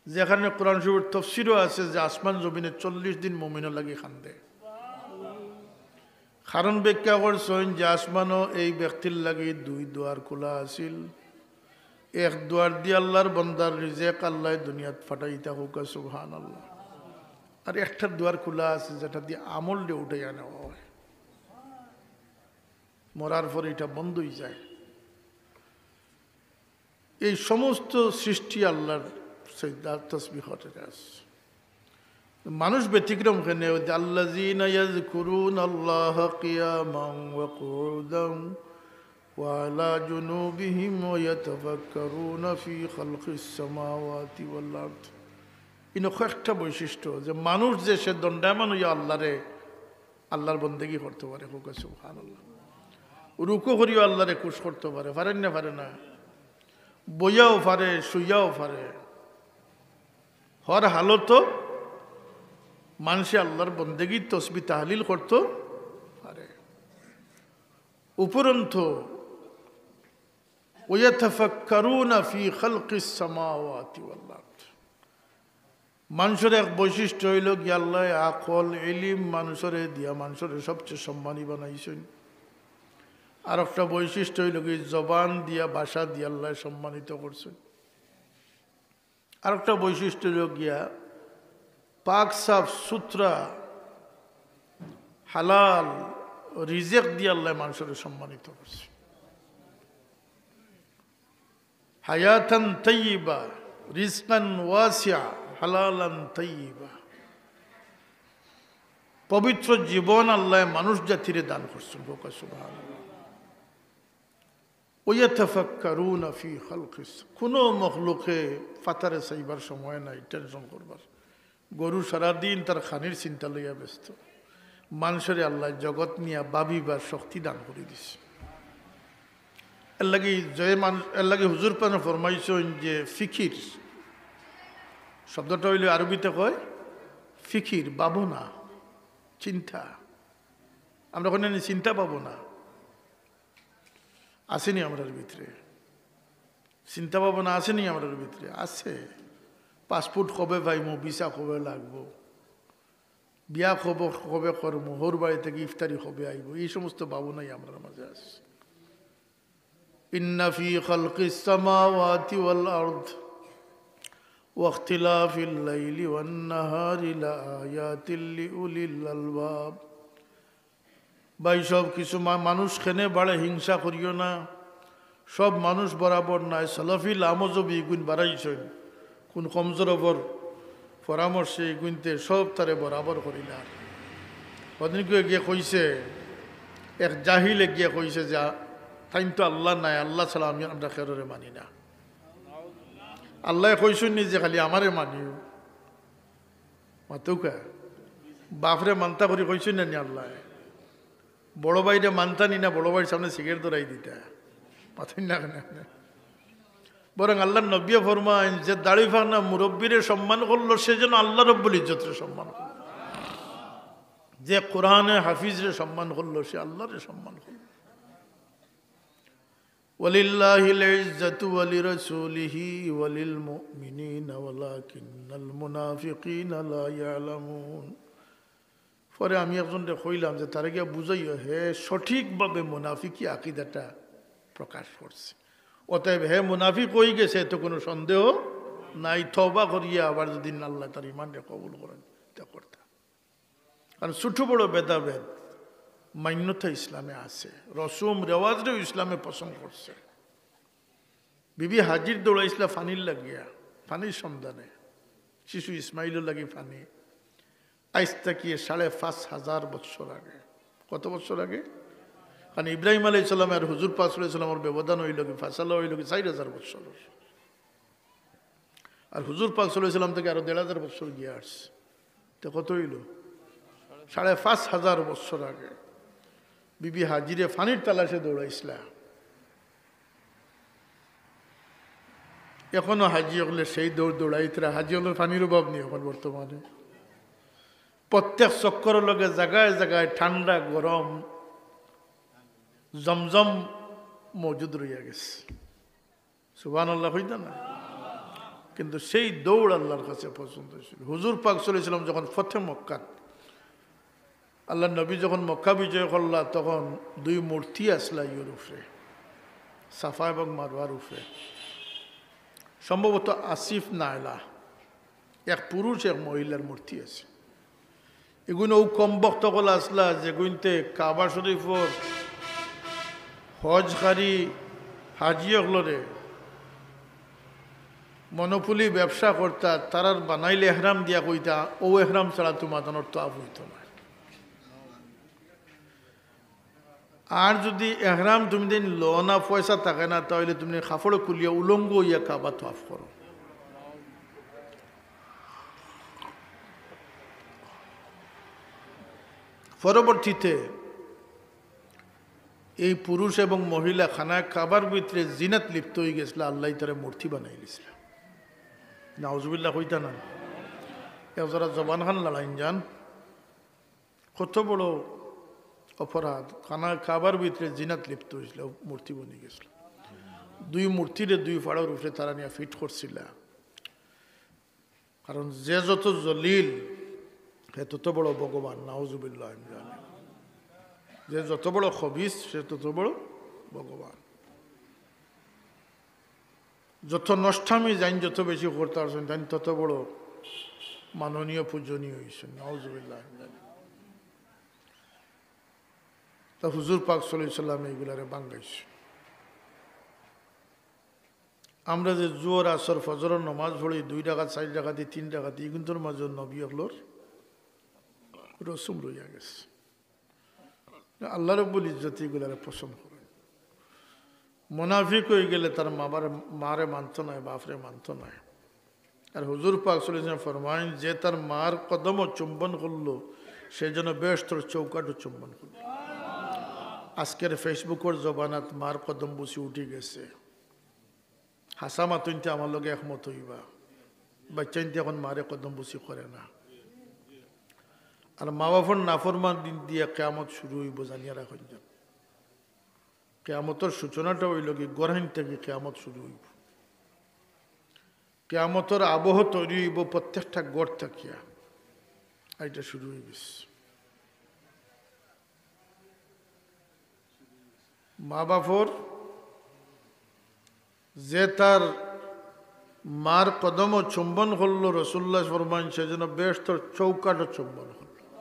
যেখানে কোরআন শরীফর তফসিরও আছে যে আসমান জমিনে চল্লিশ দিন মুমিনর লাগি কান্দে। কারণ ব্যাখ্যা করছইন যে আসমানও এই ব্যক্তির লাগি দুই দুয়ার খোলা আছিল, এক দুয়ার দি আল্লার বন্দার রিজেক আল্লায় দুনিয়াত পাঠাইতা। কউক্কা সুবহানাল্লাহ। আর একটা দুয়ার খোলা আছে যেটা দি আমলরে উঠাইয়া নেওয়া হয়, মরার পরে ইটা বন্ধ অইযায়। এই সমস্ত সৃষ্টি আল্লার সজদা তসবিহর আছে। মানুষ ব্যতিক্রম কেনে? ওই যে, الذين يذكرون الله قياما وقعودا وعلى جنوبهم ويتفكرون في خلق السماوات والأرض। ইনো কয়েকটা বৈশিষ্ট্য, যে মানুষ যে সে দণ্ডায়মান অইয়া আল্লারে, আল্লার বন্দেগি করতো পারে, কউক্কা সুবহানাল্লাহ। রুকু করিও আল্লারে খুশ করতো পারে, পারে না? পারে না? বইয়াও পারে, শুইয়াও পারে। হর হালতো মানষে আল্লার বন্দেগি তসবি তাহলিল করতো পারে। উপরন্ত, ويتفكرون في خلق السماوات والأرض। মানষর এক বৈশিষ্ট্য অইলো গি আল্লায় আকল, ইলিম মানষরে দিয়া মানষরে সবচেয়ে সম্মানী বানাইছইন। আরোকটা বৈশিষ্ট্য অইলো গি জবান দিয়া, ভাষা দিয়া আল্লায় সম্মানিত করছইন। আরোকটা বৈশিষ্ট্য অইলো গিয়া পাক সাফ সুতরা হালাল রিজেক দিয়া আল্লায় মানষরে সম্মানিত করছইন। হায়াতান তাইয়্যিবা, রিজকান ওয়াসিআ, হালালান তাইয়্যিবা। পবিত্র জীবন আল্লায় মানুষ জাতিরে দান করছইন, কউক্কা সুবহানাল্লাহ। ওয়াতাফাক্কারুনা ফি খালকিস, কোনো মখলুকে ফাতারে চাইবার সময় নাই, টেনশন করবার। গরু সারাদিন তার খানির চিন্তা লইয়া ব্যস্ত। মানুষরে আল্লাহ জগৎ নিয়া ভাবিবার শক্তি দান করি দিছে। এর লাগি যে মানুষ, এর লাগি হুজুর পাকে ফরমাইছইন যে ফিকির শব্দটা অইল আরবিতে কয় ফিকির, ভাবনা, চিন্তা। আমরা কই না নি চিন্তা ভাবনা? আছে নি আমরার ভিতরে? চিন্তা ভাবনা আছে নি আমরার ভিতরে? আছে। পাসপোর্ট কবে পাইমু, ভিসা কবে লাগবো, বিয়া কবে, কবে করমু, হউর বাড়ি থাকি ইফতারি কবে আইবো, এই সমস্ত ভাবনাই আমরার মাঝে আছে। ইন্না ফি খালকিস সামাওয়াতি ওয়াল আরদ ওয়াখতিলাফিল লাইলি ওয়ান নাহারি লাআয়াতিল লিউলিল আলবাব। ভাই, সব কিছু মা-, মানুষ কেনে বাড়ে, হিংসা করিও না। সব মানুষ বরাবর নায়। সালাফিল আমজবি ইগুইন বাড়াইছইন। কোন কমজোর অপর পরামর্শে ইগুইনতে সব তারে বরাবর করিলার। ওদিন কেউ গিয়া কইছে, এক জাহিলে গিয়া কইছে যে, "আ, তাইন তো আল্লাহ নায়, আল্লাহ ছাড়া আমি, আমরা কেউরে মানি না।" আল্লায় কইছইন নি যে খালি আমারে মানিও? মাতউক্কা। বাফরে মানতা করি কইছইন না নি আল্লায়? বড় ভাইরে মানতা নি না, বড় ভাইর সামনে সিগারেট ধরাই দিতা? মাতইন না কেনে? বরং আল্লার নবিয়ে ফরমাইন যে দাড়ি ফানা মুরব্বিরে সম্মান করলো, সে যেন আল্লা রব্বুল ইজ্জতরে সম্মান করলো। যে কোরআনে হাফিজরে সম্মান করলো, সে আল্লারে সম্মান করলো। ওয়ালিল্লাহিল ইজ্জাতু ওয়ালিরাসূলিহি ওয়ালিল মুমিনিনা ওয়ালাকিন্নাল মুনাফিকিনা লা ইয়ালামুন। পরে আমি একজনরে কইলাম যে, "তারে গিয়া বুঝাইও, হে সঠিকভাবে মুনাফিকি আকিদাটা প্রকাশ করছে। অতএব হে মুনাফিক অইগেছে, এতে কোনো সন্দেহ নাই। তওবা করিয়া আবার যদি আল্লায় তার ইমানরে কবুল করেন, তা করতা।" কারণ ছোট বড় ভেদাভেদ মান্যতা ইসলামে আছে, রসুম রেওয়াজরেও ইসলামে পছন্দ করছে। বিবি হাজির দৌড়াইছলা পানির লাগিয়া, পানির সন্ধানে। শিশু ইসমাইলর লাগি পানি। আইজ থাকিয়া সাড়ে পাঁচ হাজার বৎসর আগে। কত বৎসর আগে? কারণ ইব্রাহিম আলাইহিস সালাম আর হুজুর পাক সাল্লাল্লাহু আলাইহি ওয়াসাল্লামর ব্যবধান অইলো কি, ফাসালা অইলো কি চাইর হাজার বৎসর। আর হুজুর পাক সাল্লাল্লাহু আলাইহি ওয়াসাল্লাম থাকি আরো দেড় হাজার বৎসর গিয়া আসছে। তে কত অইলো? সাড়ে পাঁচ হাজার বৎসর আগে বিবি হাজিরে পানির তালাশে দৌড়াইছলা। এখনো হাজি অকলে সেই দৌড় দৌড়াইতরা। হাজি অকলর পানির অভাব নি এখন বর্তমানে। প্রত্যেক চক্করর লগে জাগায় জাগায় ঠান্ডা গরম জমজম মজুদ রইয়া গেছে। সুবহানাল্লাহ কইতা না? কিন্তু সেই দৌড় আল্লার কাছে পছন্দ অইছিল। হুজুর পাক সাল্লাল্লাহু আলাইহি ওয়াসাল্লাম যখন ফতে মক্কাত আল্লার নবী যখন মক্কা বিজয় করলা, তখন দুই মূর্তি আছলা ইয়র উপরে, সাফা এবং মারওয়ার উপরে। সম্ভবত আসিফ নায়লা, এক পুরুষ এক মহিলার মূর্তি আছে। ইগুইন অউ কমবখত অকল আছলা যেগুইন্তে কাবা শরীফর হজকারী হাজি অকলরে মনোপুলি ব্যবসা করতা, তারার বানাইল এহরাম দিয়া কইতা, "অউ এহরাম ছাড়া তুমার তানর তওয়াফ অইতো নায়।" আর যুদি এহরাম তুমি দিন লও না, পয়সা থাকে না, তা অইলে তুমি কাপড় খুলিয়া উলঙ্গ অইয়া কাবা তওয়াফ করো। পরবর্তীতে এই পুরুষ এবং মহিলা খানায় কাবার ভিতরে জিনাত লিপ্ত অইগেছলা, আল্লায় তারে মূর্তি বানাইলিছলা। নাউজুবিল্লাহ কইতা না? এ যারা জবান খান লড়াইন যান, কত বড় অপরাধ! খানায় কাবার ভিতরে জিনাত লিপ্ত অইছলা, মূর্তি বনিগেছলা। দুই মূর্তিরে দুই ফাড়র উপরে তারা নিয়া ফিট করছিলা। কারণ যে যত জলিল, হে তত বড় ভগবান। নাউজুবিল্লাহ মিন জালিক। যে যত বড় খবিস, সে তত বড় ভগবান। যত নষ্টামি যাইন যত বেশি করতা পারছইন, তাইন তত বড় মাননীয়, পূজনীয় অইছইন। নাউজুবিল্লাহ মিন জালিক। তা হুজুর পাক সাল্লাল্লাহু আলাইহি ওয়াসাল্লাম এইগুলারে ভাঙ্গাইছইন। আমরা যে জোহর, আসর, ফজরর নমাজ পড়ি, দুই রাকাত, চাইর রাকাতি, তিন রাকাতি, ইগুনতর মাঝে নবী অকলর রসুম রইয়া গেছে। আল্লাহ রব্বুল ইজ্জতে ইগুলারে পছন্দ করে। মুনাফিক অইগেলে তার মারে মানতো নায়, বাফরে মানতো নায়। আর হুজুর পাক সাল্লাল্লাহু আলাইহি ওয়াসাল্লাম ফরমাইন, যে তার মার কদমও চুম্বন করলো, সে যেন বেহেস্তর চৌকাঠও চুম্বন করলো। আজকের Facebook-অর জমানাত মার কদম বুসি উঠি গেছে। হাছা মাতইনতে আমার লগে একমত অইবা, বাইচ্চাইনতে এখন মারে কদম বুসি করে না। আর মা বাফর নাফরমানি দিয়া কিয়ামত শুরু অইবো, জানিয়া রাখইন যান। কিয়ামতর সূচনাটা অইলো গি, ঘরহান থাকি কিয়ামত শুরু অইবো। কিয়ামতর আবহ তৈরি অইবো প্রত্যেকটা ঘর থাকিয়া। আর ইটা শুরু অই গেছে। মা বাফর যে তার মার কদমও চুম্বন করলো, রাসূলুল্লাহ ফরমাইন, সে যেন বেহেস্তর চৌকাঠও চুম্বন করলো।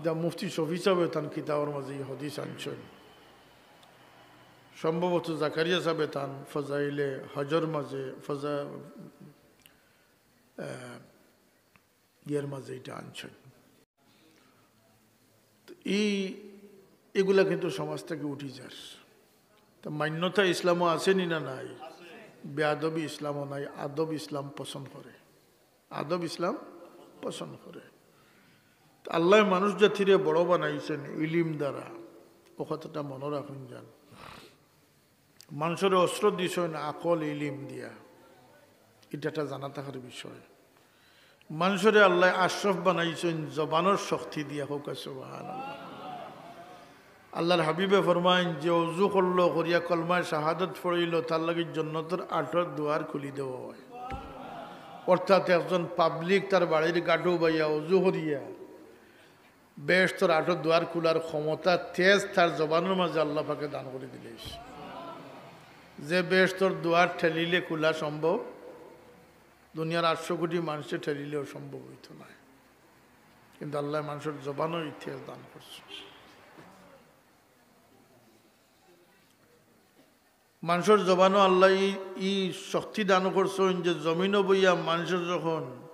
ইটা মুফতি শফি সাহেবে তান কিতাবর মাঝে ই হাদিস আনছইন। সম্ভবত জাকারিয়া সাহেবে তান ফজাইলে হজর মাঝে, ফজা-, আহ, ইয়ের মাঝে ইটা আনছইন। তো ই, ইগুলা কিন্তু সমাজ থাকি উঠি যার। তো মান্যতা ইসলামও আছে নি না নাই? বেয়াদবি ইসলামও নাই, আদব ইসলাম পছন্দ করে, আদব ইসলাম পছন্দ করে। তো আল্লায় মানুষ জাতিরে বড় বানাইছইন ইলিম দ্বারা, অউ কথাটা মনো রাখইন যান। মানষরে অস্ত্র দিছইন আকল ইলিম দিয়া, ইটা একটা জানা থাকার বিষয়। মানষরে আল্লায় আশরাফ বানাইছইন জবানর শক্তি দিয়া। কউক্কা সুবহানাল্লাহ। আল্লাহর হাবিবে ফরমাইন, যে অজু করলো, করিয়া কলমায় শাহাদত পড়িলো, তার লাগি জন্নতর আটর দুয়ার খুলি দেওয়া অয়। অর্থাৎ একজন পাবলিক তার বাড়ির গাটো বাইয়া অজু করিয়া বেহেস্তর আটর দুয়ার খুলার ক্ষমতা, তেজ তার জবানর মাঝে আল্লাহ পাকে দান করি দিলাইছইন। যে বেহেস্তর দুয়ার ঠেলিলে খুলা সম্ভব, দুনিয়ার আটশো কোটি মানষে ঠেলিলেও সম্ভব অইতো নায়, কিন্তু আল্লায় মানষর জবানও ই তেজ দান করছইন। মানষর জবানও আল্লায় ই, ই শক্তি দান করছইন যে জমিনো বইয়া মানষে যখন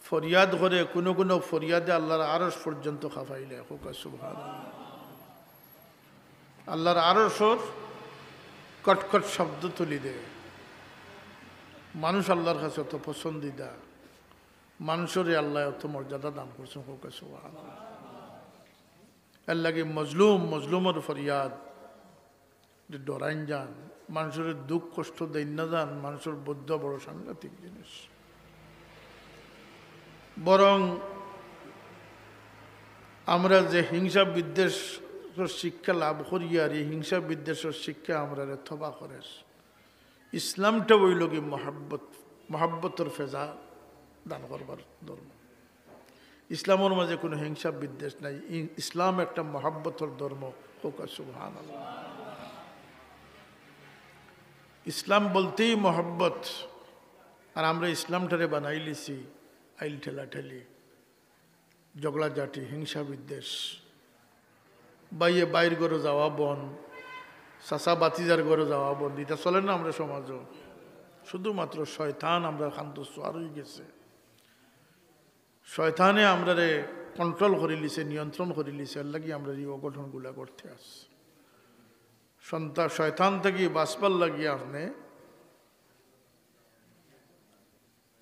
ফরিয়াদ করে, কুনু কুনু ফরিয়াদে আল্লাহর আরশ পর্যন্ত কাঁপাইলায়। কউক্কা সুবহানাল্লাহ। আল্লাহর আরশর কটকট শব্দ তুলি দেয়। মানুষ আল্লাহর কাছে অত পছন্দিদা, মানষরে আল্লায় অত মর্যাদা দান করছইন। কউক্কা সুবহানাল্লাহ। এর লাগি মজলুম, মজলুমর ফরিয়াদ, যে ডরাইন যান, মানষরে দুঃখ কষ্ট দেইন না যান, মানষর বদদোয়া বড় সাংঘাতিক জিনিস। বরং আমরা যে হিংসা বিদ্বেষর শিক্ষা লাভ করি, আর ই হিংসা বিদ্বেষর শিক্ষা আমরারে তবা করের। ইসলামটা অইলো গি মহব্বত, মহব্বতর ফেজা দান করবার ধর্ম। ইসলামর মাঝে কুনু হিংসা বিদ্বেষ নাই। ই-, ইসলাম একটা মহব্বতর ধর্ম। কউক্কা সুবহানাল্লাহ। ইসলাম বলতেই মহব্বত, আর আমরা ইসলামটারে বানাইলিছি আইল ঠেলাঠেলি, ঝগড়াঝাটি, হিংসা বিদ্বেষ, ভাইয়ে ভাইর ঘরো যাওয়া বন্ধ, চাচা ভাতিজার ঘরো যাওয়া বন্ধ। ইটা চলে না আমরার সমাজো। শুধুমাত্র শয়তান আমরার কান্দো সোয়ার অই গেছে। শয়তানে আমরারে control করিলিছে, নিয়ন্ত্রণ করিলিছে, এর লাগি আমরার ই অঘটনগুলা ঘটতে আছে। সন্তা-, শয়তান থাকি বাঁচবার লাগি আপনে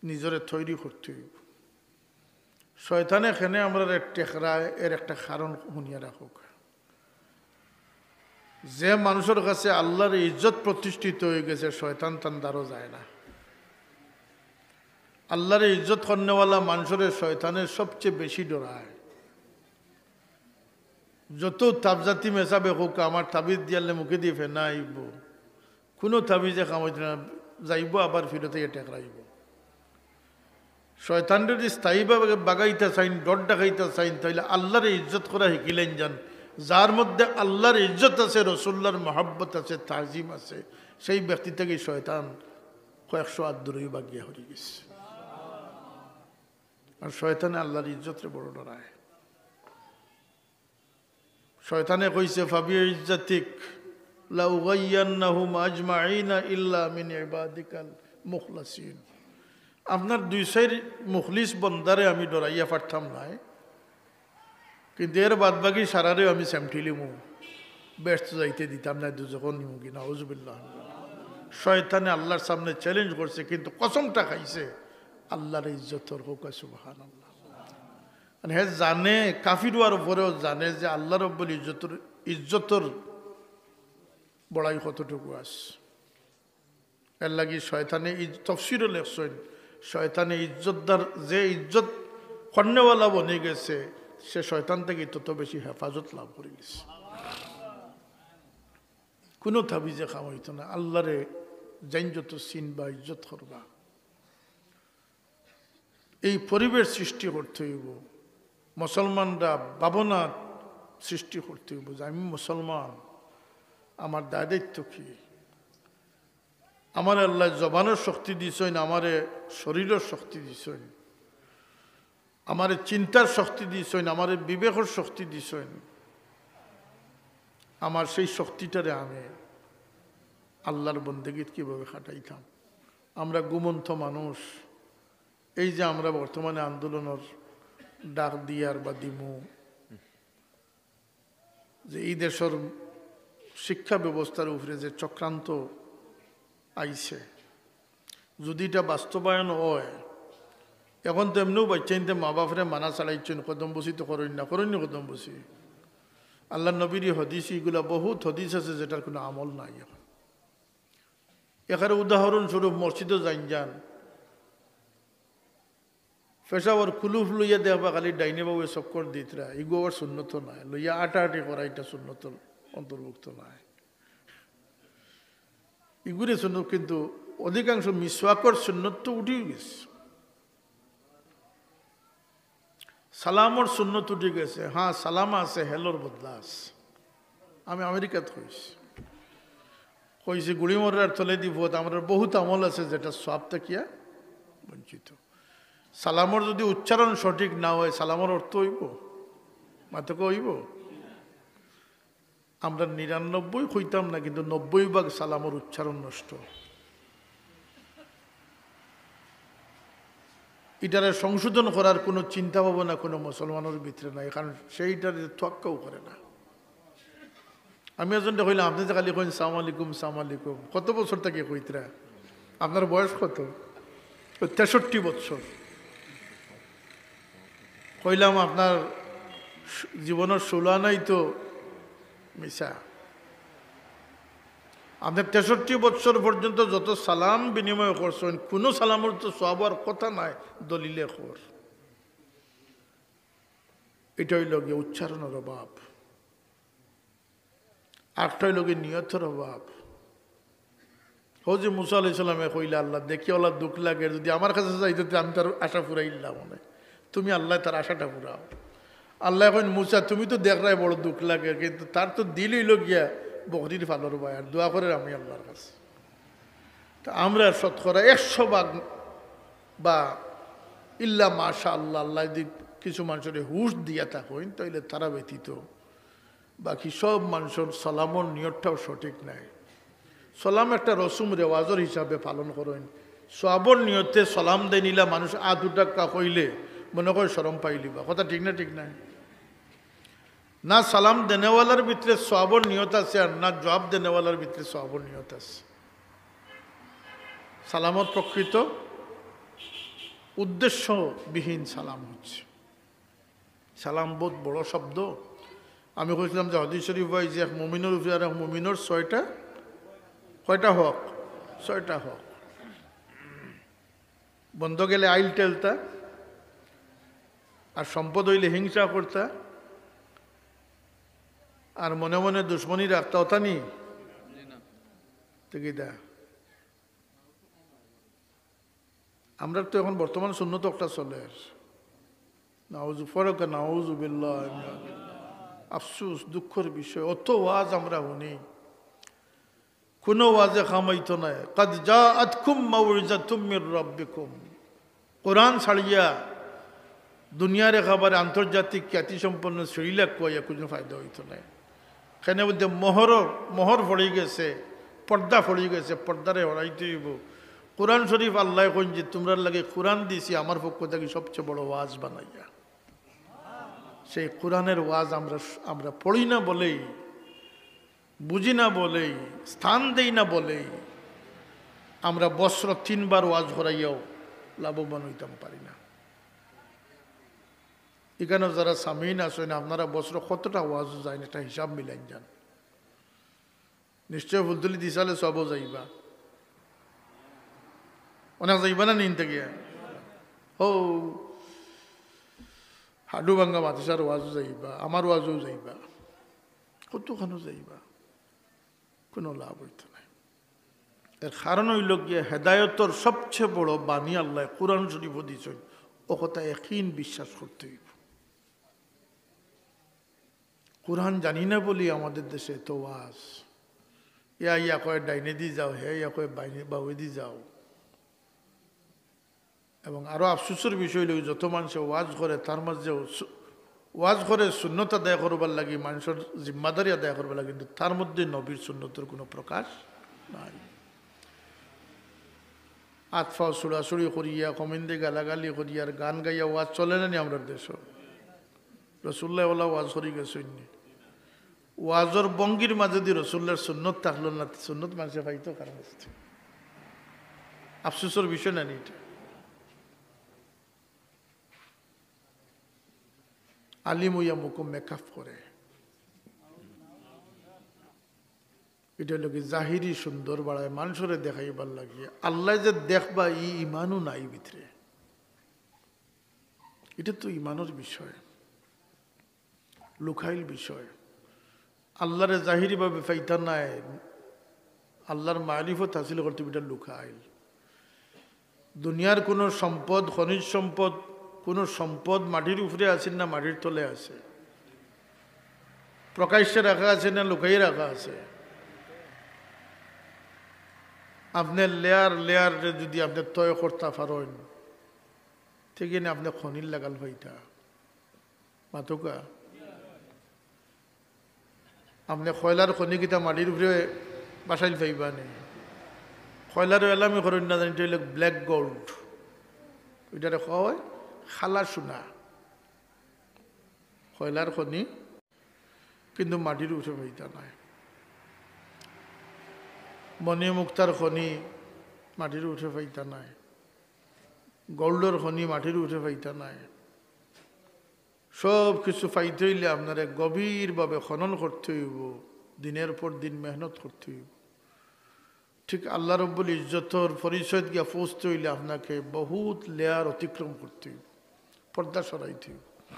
নিজরে তৈরি করতে অইবো। শয়তানে কেনে আমরারে ঠেকরায়, এর একটা কারণ হুনিয়া রাখউক্কা। যে মানষর কাছে আল্লাহর ইজ্জত প্রতিষ্ঠিত অই গেছে, শয়তান তান দ্বারো যায় না। আল্লাহর ইজ্জত করনেওয়ালা মানষরে শয়তানে সবচেয়ে বেশি ডরায়। যত তাবজাতি মেসাবে কউক্কা, আমার তাবিজ দিয়ালে মুখেদি ফেনা আইবো, কুনু তাবিজে কাম অইতো না, যাইবো আবার ফিরত আইয়া ঠেকরাইবো। শয়তানরে যদি স্থায়ীভাবে বাগাইতা চাইন, ডর দেখাইতা চাইন, তাইলে আল্লাহরে ইজ্জত করা হিকিলাইন যান। যার মধ্যে আল্লাহর ইজ্জত আছে, রসুলুল্লাহর মহব্বত আছে, তাজিম আছে, সেই ব্যক্তি থাকি শয়তান কয়েকশো আত দূরেই বাগিয়া হরি গেছে। আর শয়তানে আল্লাহর ইজ্জতরে বড় ডরায়। শয়তানে কইছে, "ফাবিইজ্জাতিক লাউগাইয়ান্নাহুম আজমাইনা ইল্লা মিন ইবাদিকাল মুখলাসিন।" আপনার দুই চাইর মুখলিস বন্দারে আমি ডরাইয়া পারতাম নায়, কিন্তু এর বাদ বাকি সারারেও আমি সেমটিলিমু। বেহেস্ত যাইতে দিতাম না, দুজখো নিমুগি, নাউজুবিল্লাহ। শয়তানে আল্লাহর সামনে চ্যালেঞ্জ করছে, কিন্তু কসমটা খাইছে আল্লাহর ইজ্জতর। কউক্কা সুবহানাল্লাহ। মানে হে জানে, কাফির অওয়ার পরেও জানে যে আল্লাহ রব্বুল ইজ্জতর, ইজ্জতর বড়াই কতটুকু আছে। এর লাগি শয়তানে ইজ-, তফসিরও লেখছইন, শয়তানে ইজ্জতদার, যে ইজ্জত করনেওয়ালা বনি গেছে, সে শয়তান থাকি তত বেশি হেফাজত লাভ করি গেছে। কুনু তাবিজে কাম অইতো না। আল্লাহরে জাইন যত চিনবা, ইজ্জত করবা। এই পরিবেশ সৃষ্টি করতে অইবো, মুসলমানরা ভাবনা সৃষ্টি করতে অইবো যে আমি মুসলমান, আমার দায় দায়িত্ব কি? আমারে আল্লায় জবানর শক্তি দিছইন, আমারে শরীরর শক্তি দিছইন, আমারে চিন্তার শক্তি দিছইন, আমারে বিবেকর শক্তি দিছইন। আমার সেই শক্তিটারে আমি আল্লাহর বন্দেগীত কিভাবে খাটাইতাম? আমরা ঘুমন্ত মানুষ। এই যে আমরা বর্তমানে আন্দোলনর ডাক দিয়ার বা দিমু, যে এই দেশর শিক্ষা ব্যবস্থার উপরে যে চক্রান্ত আইছে, যদি এটা বাস্তবায়ন হয়, এখন তো এমনেও বাচ্চাইন্তে মা বাপরে মানা ছাড়াইছইন, কদমবুসি তো করইন না, করইন নি কদমবুসি? আল্লাহর নবীর এই হাদিস, ইগুলা বহুত হাদিস আছে যেটার কুনু আমল নাই এখন। এখানে উদাহরণস্বরূপ মসজিদো যাইন যান, পেশাবর কুলুফ লইয়া দেখবা খালি ডাইনে বাউয়ে চক্কর দিতরা, ইগু আবার সুন্নত নায়, লইয়া আটাআটি করা এটা সুন্নত অন্তর্ভুক্ত নায়। ইগুরে সুন্নত, কিন্তু অধিকাংশ মিসওয়াকর সুন্নত তো উঠি গেছে। সালামর সুন্নত উঠি গেছে। হ্যাঁ, সালাম আছে, হেলর বদলা আছে। আমি আমেরিকাত কইছি, কইছি গুড়িমরার তলেদি পথ, আমরার বহুত আমল আছে যেটা সওয়াব থাকিয়া বঞ্চিত। সালামর যদি উচ্চারণ সঠিক না হয়, সালামর অর্থ অইবো? মাতকা অইবো? আমরা নিরানব্বই কইতাম না, কিন্তু নব্বই ভাগ সালামর উচ্চারণ নষ্ট। ইটারে সংশোধন করার কুনু চিন্তা ভাবনা কুনু মুসলমানর ভিতরে নাই, কারণ সে ইটারে তোয়াক্কাও করে না। আমি একজনরে কইলাম, "আপনে যে খালি কইন সালাম আলাইকুম, সালাম আলাইকুম, কত বছর থাকি কইতরা? আপনার বয়স কত?" "তেষট্টি বছর।" কইলাম, "আপনার জীবনর ষোলো আনাই তো মিছা। আপনে তেষট্টি বছর পর্যন্ত যত সালাম বিনিময় করছইন, কুনু সালামর তো সওয়াব অওয়ার কথা নায়, দলিলে কর।" এটা অইলো গিয়া উচ্চারণর অভাব। আরেকটা অইলো গিয়া নিয়তর অভাব। হজরত মুসা আলাইহিস সালামে কইলা, "আল্লাহ, দেখি অলা দুখ লাগে, যদি আমার কাছে যাইতো তে আমি তার আশা ফুরাইলাম অনে।" তুমি আল্লাহ তার আশাটা ফুরাও। আল্লাহ কইন, "মুসা, তুমি তো দেখরায় বড় দুখ লাগে, কিন্তু তার তো দিল অইলো গিয়া বকরির ফালর বায়, আর দোয়া করের আমি আল্লাহর কাছে।" তো আমরা শতকরা একশো ভাগ বা ইল্লা মাশা আল্লাহ, আল্লাহ যদি কিছু মানুষরে হুশ দিয়া থাকইন, তাইলে তারা ব্যতীত বাকি সব মানুষর সালামর নিয়তটাও সঠিক নাই। সালাম একটা রসুম রেওয়াজর হিসাবে পালন করইন। সওয়াবর নিয়তে সালাম দেইন, ইলা মানুষ আত উঠাক্কা কইলে মনে কয় শরম পাইলিবা। কথা ঠিক না, ঠিক নায়? না সালাম দেনেওয়ালার ভিতরে সওয়াবর নিয়ত আছে, আর না জবাব দেনেওয়ালার ভিতরে সওয়াবর নিয়ত আছে। সালামর প্রকৃত উদ্দেশ্যবিহীন সালাম হচ্ছে। সালাম বহুত বড় শব্দ। আমি কইছিলাম যে হাদিস শরীফ অয় যে এক মুমিনর উপরে আর এক মুমিনর ছয়টা, কয়টা হক? ছয়টা হক। বন্দ গেলে আইল ঠেলতা, আর সম্পদ অইলে হিংসা করতা, আর মনে মনে দুশমনি রাখতা, অতা নি? তে কিতা? আমরার তো এখন বর্তমান সুন্নত একটা চলের। নাউজু ফরক, নাউজুবিল্লাহ। আফসুস, দুঃখর বিষয়, অত ওয়াজ আমরা হুনি, কুনু ওয়াজে কাম অইতো নায়। "কাদ জাআতকুম মাউইজাতুম মির রাব্বিকুম।" কোরআন ছাড়িয়া দুনিয়ার একেবারে আন্তর্জাতিক খ্যাতিসম্পন্ন সিরিলাক কইয়া কুনু ফায়দা অইতো নায়। কেনে বুলতে মোহর, মোহর পড়ি গেছে, পর্দা পড়ি গেছে, পর্দারে হরাইতে অইবো। কোরআন শরীফ আল্লায় কইন যে, "তুমরার লাগি কোরআন দিছি আমার পক্ষ থাকি সবচেয়ে বড় ওয়াজ বানাইয়া।" সেই কোরআনের ওয়াজ আমরা, আমরা পড়ি না বলেই বুঝি না বলেই, স্থান দেই না বলেই আমরা বছরো তিনবার ওয়াজ করাইয়াও লাভবান অইতাম পারি না। ইখানো যারা সামিন আছইন, আপনারা বছরো কতটা ওয়াজ যাইন, একটা হিসাব মিলাইন যান। নিশ্চয় ফুলতলি দিশালে সবও যাইবা, অনেক যাইবা না নিন থেকে? ও, হাডু ভাঙ্গা মাতিসার ওয়াজও যাইবা, আমার ওয়াজও যাইবা, কতখানো যাইবা, কোনো লাভ অইতো নায়। এর কারণ অইলো গিয়া, হেদায়তর সবচেয়ে বড় বাণী আল্লায় কোরআন শরীফো দিছইন, ও কথা একিন বিশ্বাস করতে অইবো। কোরআন জানি না বলি আমাদের দেশে এত ওয়াজ। ইয়া ইয়া কয় ডাইনেদি যাও, হে ইয়া কয় বাইনে-, বাউয়েদি যাও। এবং আরো আফসোসর বিষয় অইলো, যত মানষে ওয়াজ করে, তার মাঝেও সু-, ওয়াজ করে সুন্নত আদায় করবার লাগি, মানষর জিম্মাদারি আদায় করবার লাগি, কিন্তু তার মধ্যে নবীর সুন্নতর কোনো প্রকাশ নাই। আত পাও ছুড়াছুড়ি করিয়া, কমিন্দে গালাগালি করিয়া, আর গান গাইয়া ওয়াজ চলে না নি আমরার দেশো? রসুল্লায় ওলা ওয়াজ করি গেছইন নি? ওয়াজর ভঙ্গির মাঝেদি রসুল্লার সুন্নত থাকলো না, সুন্নত মানষে পাইতো কার কাছ থাকি? আফসোসর বিষয় না নি ইটা? আলিম অইয়া মুখো মেকআপ করে, ইটা অইলো কি জাহিরি সুন্দর বাড়ায় মানষরে দেখাইবার লাগি। আল্লায় যে দেখবা, ই ইমানও নাই ভিতরে। ইটা তো ইমানর বিষয়, লুকাইল বিষয়। আল্লারে জাহিরিভাবে পাইতা নায়, আল্লার মারিফত হাসিল করতে ইটা লুকাইল। দুনিয়ার কোনো সম্পদ, খনিজ সম্পদ, কোনো সম্পদ মাটির উপরে আছে না মাটির তলে আছে, প্রকাশ্যে রাখা আছে না লুকাইয়া রাখা আছে? আপনে layer layer যদি আপনে তয় করতা পারইন, ঠিক না? আপনে খনির লাগাল পাইতা, মাতুকা। আপনে কয়লার খনি কিতা মাটির উপরে বাসাইল পাইবা নি? কয়লার এলামি করইন না জানি, ইটা অইলো black gold, ইটারে কয় কালা সোনা। কয়লার খনি কিন্তু মাটির উপরে পাইতা নায়। মণি মুক্তার খনি মাটির উপরে পাইতা নায়, goldর খনি মাটির উপরে পাইতা নায়। সব কিছু পাইতে অইলে আপনারে গভীরভাবে খনন করতে অইবো, দিনের পর দিন মেহনত করতে অইবো। ঠিক আল্লাহ রব্বুল ইজ্জতর পরিচয়ত গিয়া পৌঁছতে অইলে আপনাকে বহুত layer অতিক্রম করতে অইবো, পর্দা সরাইতে অইবো।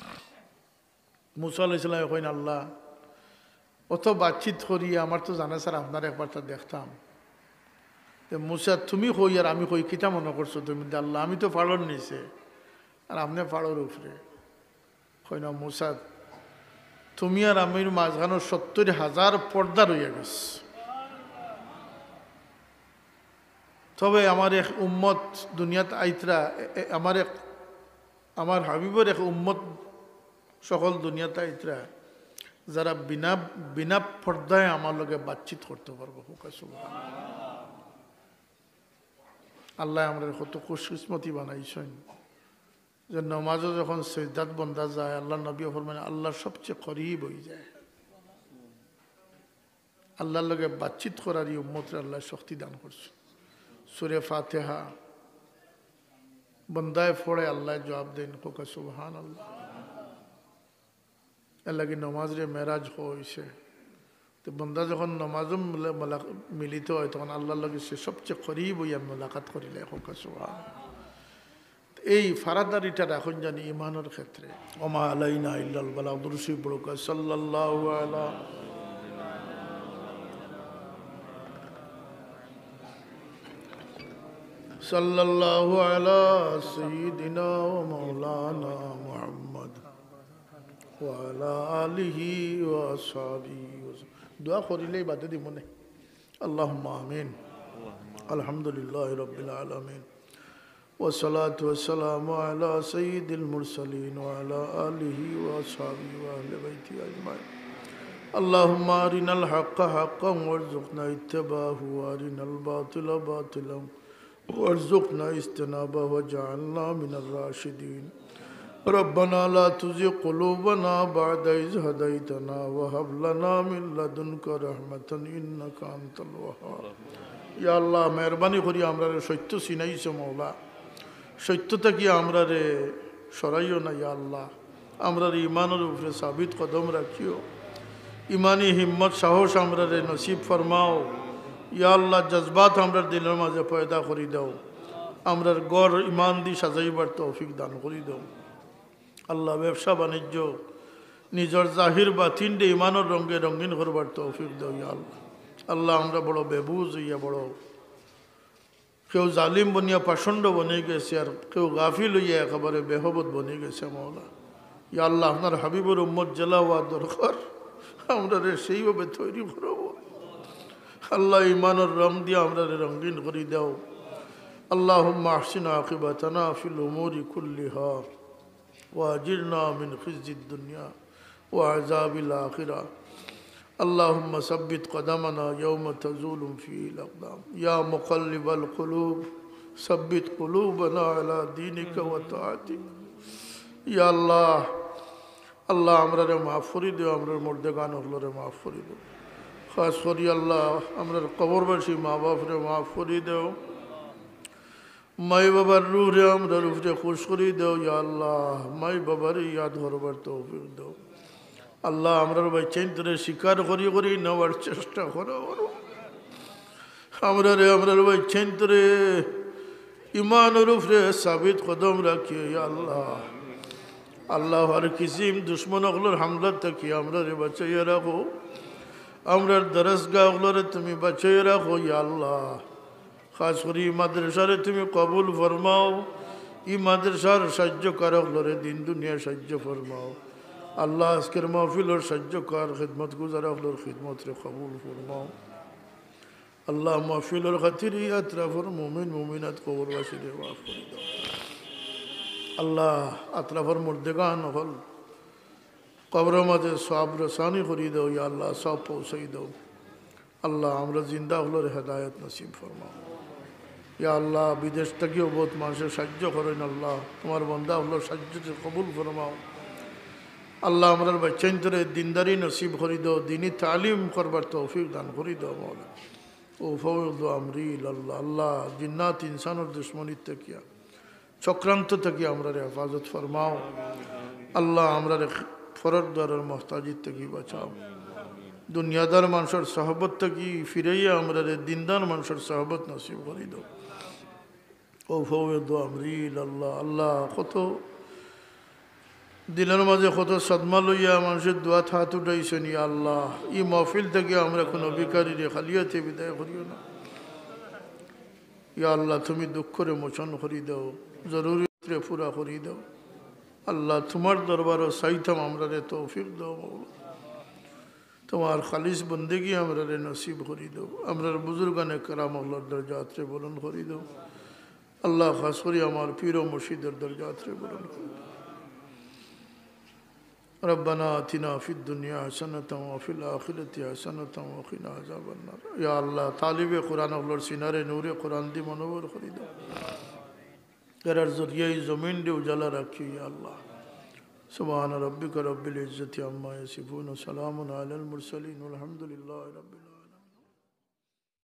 মুসা আলাইহিস সালামে কইন, "আল্লাহ, অত বাতচিত করি, আমার তো জানা ছাড়া আপনার একবার তা দেখতাম।" তে মুসা, "তুমি কই আর আমি কই, কিতা মনে করছো তুমি?" তে, "আল্লাহ, আমি তো পাড়র নিচে, আর আপনে পাড়র উপরে।" কইন, "মুসা, তুমি আর আমির মাঝখানো সত্তর হাজার পর্দা রইয়া গেছে। তবে আমার এক উম্মত দুনিয়াত আইতরা, এ-, এ-, আমার এক, আমার হাবিবর এক উম্মত সকল দুনিয়াত আইতরা, যারা বিনা, বিনা পর্দায় আমার লগে বাতচিত করতে পারবো।" কউক্কা সুবহানাল্লাহ। আল্লায় আমরারে কত খুশকিসমতি বানাইছইন যে নমাজো যখন সেজদাত বন্দা যায়, আল্লার নবীয়ে ফরমাইন, আল্লার সবচেয়ে করিব অইযায়। আল্লার লগে বাতচিত করার ই উম্মতরে আল্লায় শক্তি দান করছইন। সূরা ফাতিহা বন্দায় পড়ে, আল্লায় জবাব দেইন, কউক্কা সুবহানাল্লাহ। এরলাগি নমাজরে মেরাজ কওয়া অইছে। তে বন্দা যখন নমাজো মুলা-, মুলা-, মিলিত অয়, তখন আল্লার লগে সে সবচেয়ে করিব অইয়া মুলাকাত করিলায়, কউক্কা সুবহানাল্লাহ। এই ফারাদারিটা রাখইন জানি ইমানর ক্ষেত্রে। ওমা আলাইনা ইল্লাল বালাগ। দুরূদ শরীফ পড়ুক্কা, সাল্লাল্লাহু আলা, সাল্লাল্লাহু আলা সাইয়্যিদিনা ওয়া মাওলানা মুহাম্মদ ওয়া আলা আলিহি ওয়া আসহাবিহি ওয়া সাল্লাম। দোয়া করিলেই বাদে দিমুনে। আল্লাহুম্মা আমিন। আলহামদুলিল্লাহি রাব্বিল আলামিন। والصلاة والسلام على سيد المرسلين وعلى آله وأصحابه وأهل بيته أجمعين. اللهم أرنا الحق حقا وارزقنا اتباعه وأرنا الباطل باطلا وارزقنا اجتنابه واجعلنا من الراشدين. ربنا لا تزغ قلوبنا بعد إذ هديتنا وهب لنا من لدنك رحمة إنك أنت الوهاب. ইয়া আল্লাহ, মেহেরবানি করি আমরারে সত্য চিনাইছো মওলা, সত্য থাকি আমরারে সরাইও না ইয়া আল্লাহ। আমরারে ইমানর উপরে সাবিত কদম রাখিও, ইমানি হিম্মত সাহস আমরারে নসিব ফরমাও। ইয়া আল্লাহ, জজবাত আমরার দিলর মাঝে পয়দা করি দাও। আমরার ঘর ইমান দি সাজাইবার তৌফিক দান করি দাও। আল্লাহ, ব্যবসা বাণিজ্য নিজর জাহির বাতিনরে ইমানর রঙে রঙিন করবার তৌফিক দাও ইয়া আল্লাহ। আল্লাহ, আমরা বড় বেবুঝ অইয়া বড় কেউ জালিম বনিয়া পাষণ্ড বনি গেছে, আর কেউ গাফিল অইয়া একেবারে বেহবত বনি গেছে মওলা। ইয়া আল্লাহ, আপনার হাবিবর উম্মত যেলা অওয়া দরকার, আমরারে সেইভাবে তৈরি করো। আল্লাহ, ইমানর রং দিয়া আমরারে রঙিন করি দাও। اللهم أحسن عاقبتنا في الأمور كلها وأجرنا من خزي الدنيا وعذاب الآخرة. اللهم ثبت قدمنا يوم تزول فيه الأقدام. يا مقلب القلوب ثبت قلوبنا على دينك وطاعتك. ইয়া আল্লাহ, আল্লাহ, আমরারে মাফ করি দেও, আমরার মুর্দেগান অকলরে মাফ করি দেও। খাস করি আল্লাহ, আমরার কবরবাসী মা বাপরে মাফ করি দেও। মাই বাবার রুহরে আমরার উপরে খুশ করি দেও ইয়া আল্লাহ। মাই বাবারে ইয়াদ করবার তৌফিক দেও। আল্লাহ, আমরার বাচ্চাইন্তরে শিকার করি করি নেওয়ার চেষ্টা করো। আমরারে, আমরার বাচ্চাইন্তরে ইমানর উপরে সাবিত কদম রাখিও ইয়া আল্লাহ। আল্লাহ, হর কিসিম দুশমন অকলর হামলা থাকি আমরারে বাঁচাইয়া রাখো। আমরার দরসগাহ অকলরে তুমি বাঁচাইয়া রাখো ইয়া আল্লাহ। খাস করি ই মাদ্রাসারে তুমি কবুল ফরমাও। ই মাদ্রাসার সাহায্যকার অকলরে দিন দুনিয়া সাহায্য ফরমাও। আল্লাহ, আজকের মাহফিলর সাহায্যকার, খিদমত গুজার অকলর খিদমতরে কবুল ফরমাও। আল্লাহ, মাহফিলর খাতিরে আতরাফর মুমিন মুমিনাত কবরবাসীরে মাফ করি দাও। আল্লাহ, আতরাফর মুর্দেগান অকল কবরর মাঝে সওয়াব রসানি করি দাও, ইয়া আল্লাহ, সওয়াব পৌঁছাই দাও। আল্লাহ, আমরা জিন্দা অকলরে হেদায়েত নসিব ফরমাও। ইয়া আল্লাহ, বিদেশ থাকিও বহুত মানষে সাহায্য করইন, আল্লাহ, তুমার বন্দা অকলর সাহায্যরে কবুল ফরমাও। আল্লাহ, আমরার বাচ্চাইন্তরে দিনদারি নসিব করি দাও, দিনি তালিম করবার তৌফিক দান করি দাও, মাওলা। أفوض أمري إلى الله। আল্লাহ, জিন্নাত ইনসানর দুশমনিত থাকিয়া, চক্রান্ত থাকি আমরারে হেফাজত ফরমাও। আল্লাহ, আমরারে ফরর দুয়ারর মুহতাজিত থাকি বাঁচাও। দুনিয়াদার মানষর সহবত থাকি ফিরাইয়া আমরারে দিনদার মানষর সহবত নসিব করি দাও। أفوض أمري إلى الله। আল্লাহ, কত দিলর মাঝে কত সদমা লইয়া মানষে দোয়াত হাত উঠাইছইন, ইয়া আল্লাহ, ই মাহফিল থাকি আমরা কুনু ভিখারিরে খালি আতে বিদায় করিও না। ইয়া আল্লাহ, তুমি দুঃখরে মোচন করি দাও, জরুরিতরে পুরা করি দাও। আল্লাহ, তুমার দরবারো চাইতাম, আমরারে তৌফিক দাও মাওলা। তুমার খালিস বন্দেগি আমরারে নসিব করি দাও। আমরার বুজুর্গানে কেরাম অকলর দরজাতরে বুলন্দ করি দাও। আল্লাহ, খাস করি আমার পীর ও মুর্শিদর দরজাতরে বুলন্দ করি দাও। ربنا آتنا في الدنيا حسنة وفي الآخرة حسنة وقنا عذاب النار। ইয়া আল্লাহ, তালিবে কোরআন অকলর সিনারে নূরে কোরআন দি মনোহর করি দাও। এরার জরিয়ায় জমিনরে উজালা রাখিও, ইয়া আল্লাহ। سبحان ربك رب العزة عما يصفون وسلام على المرسلين والحمد لله رب العالمين।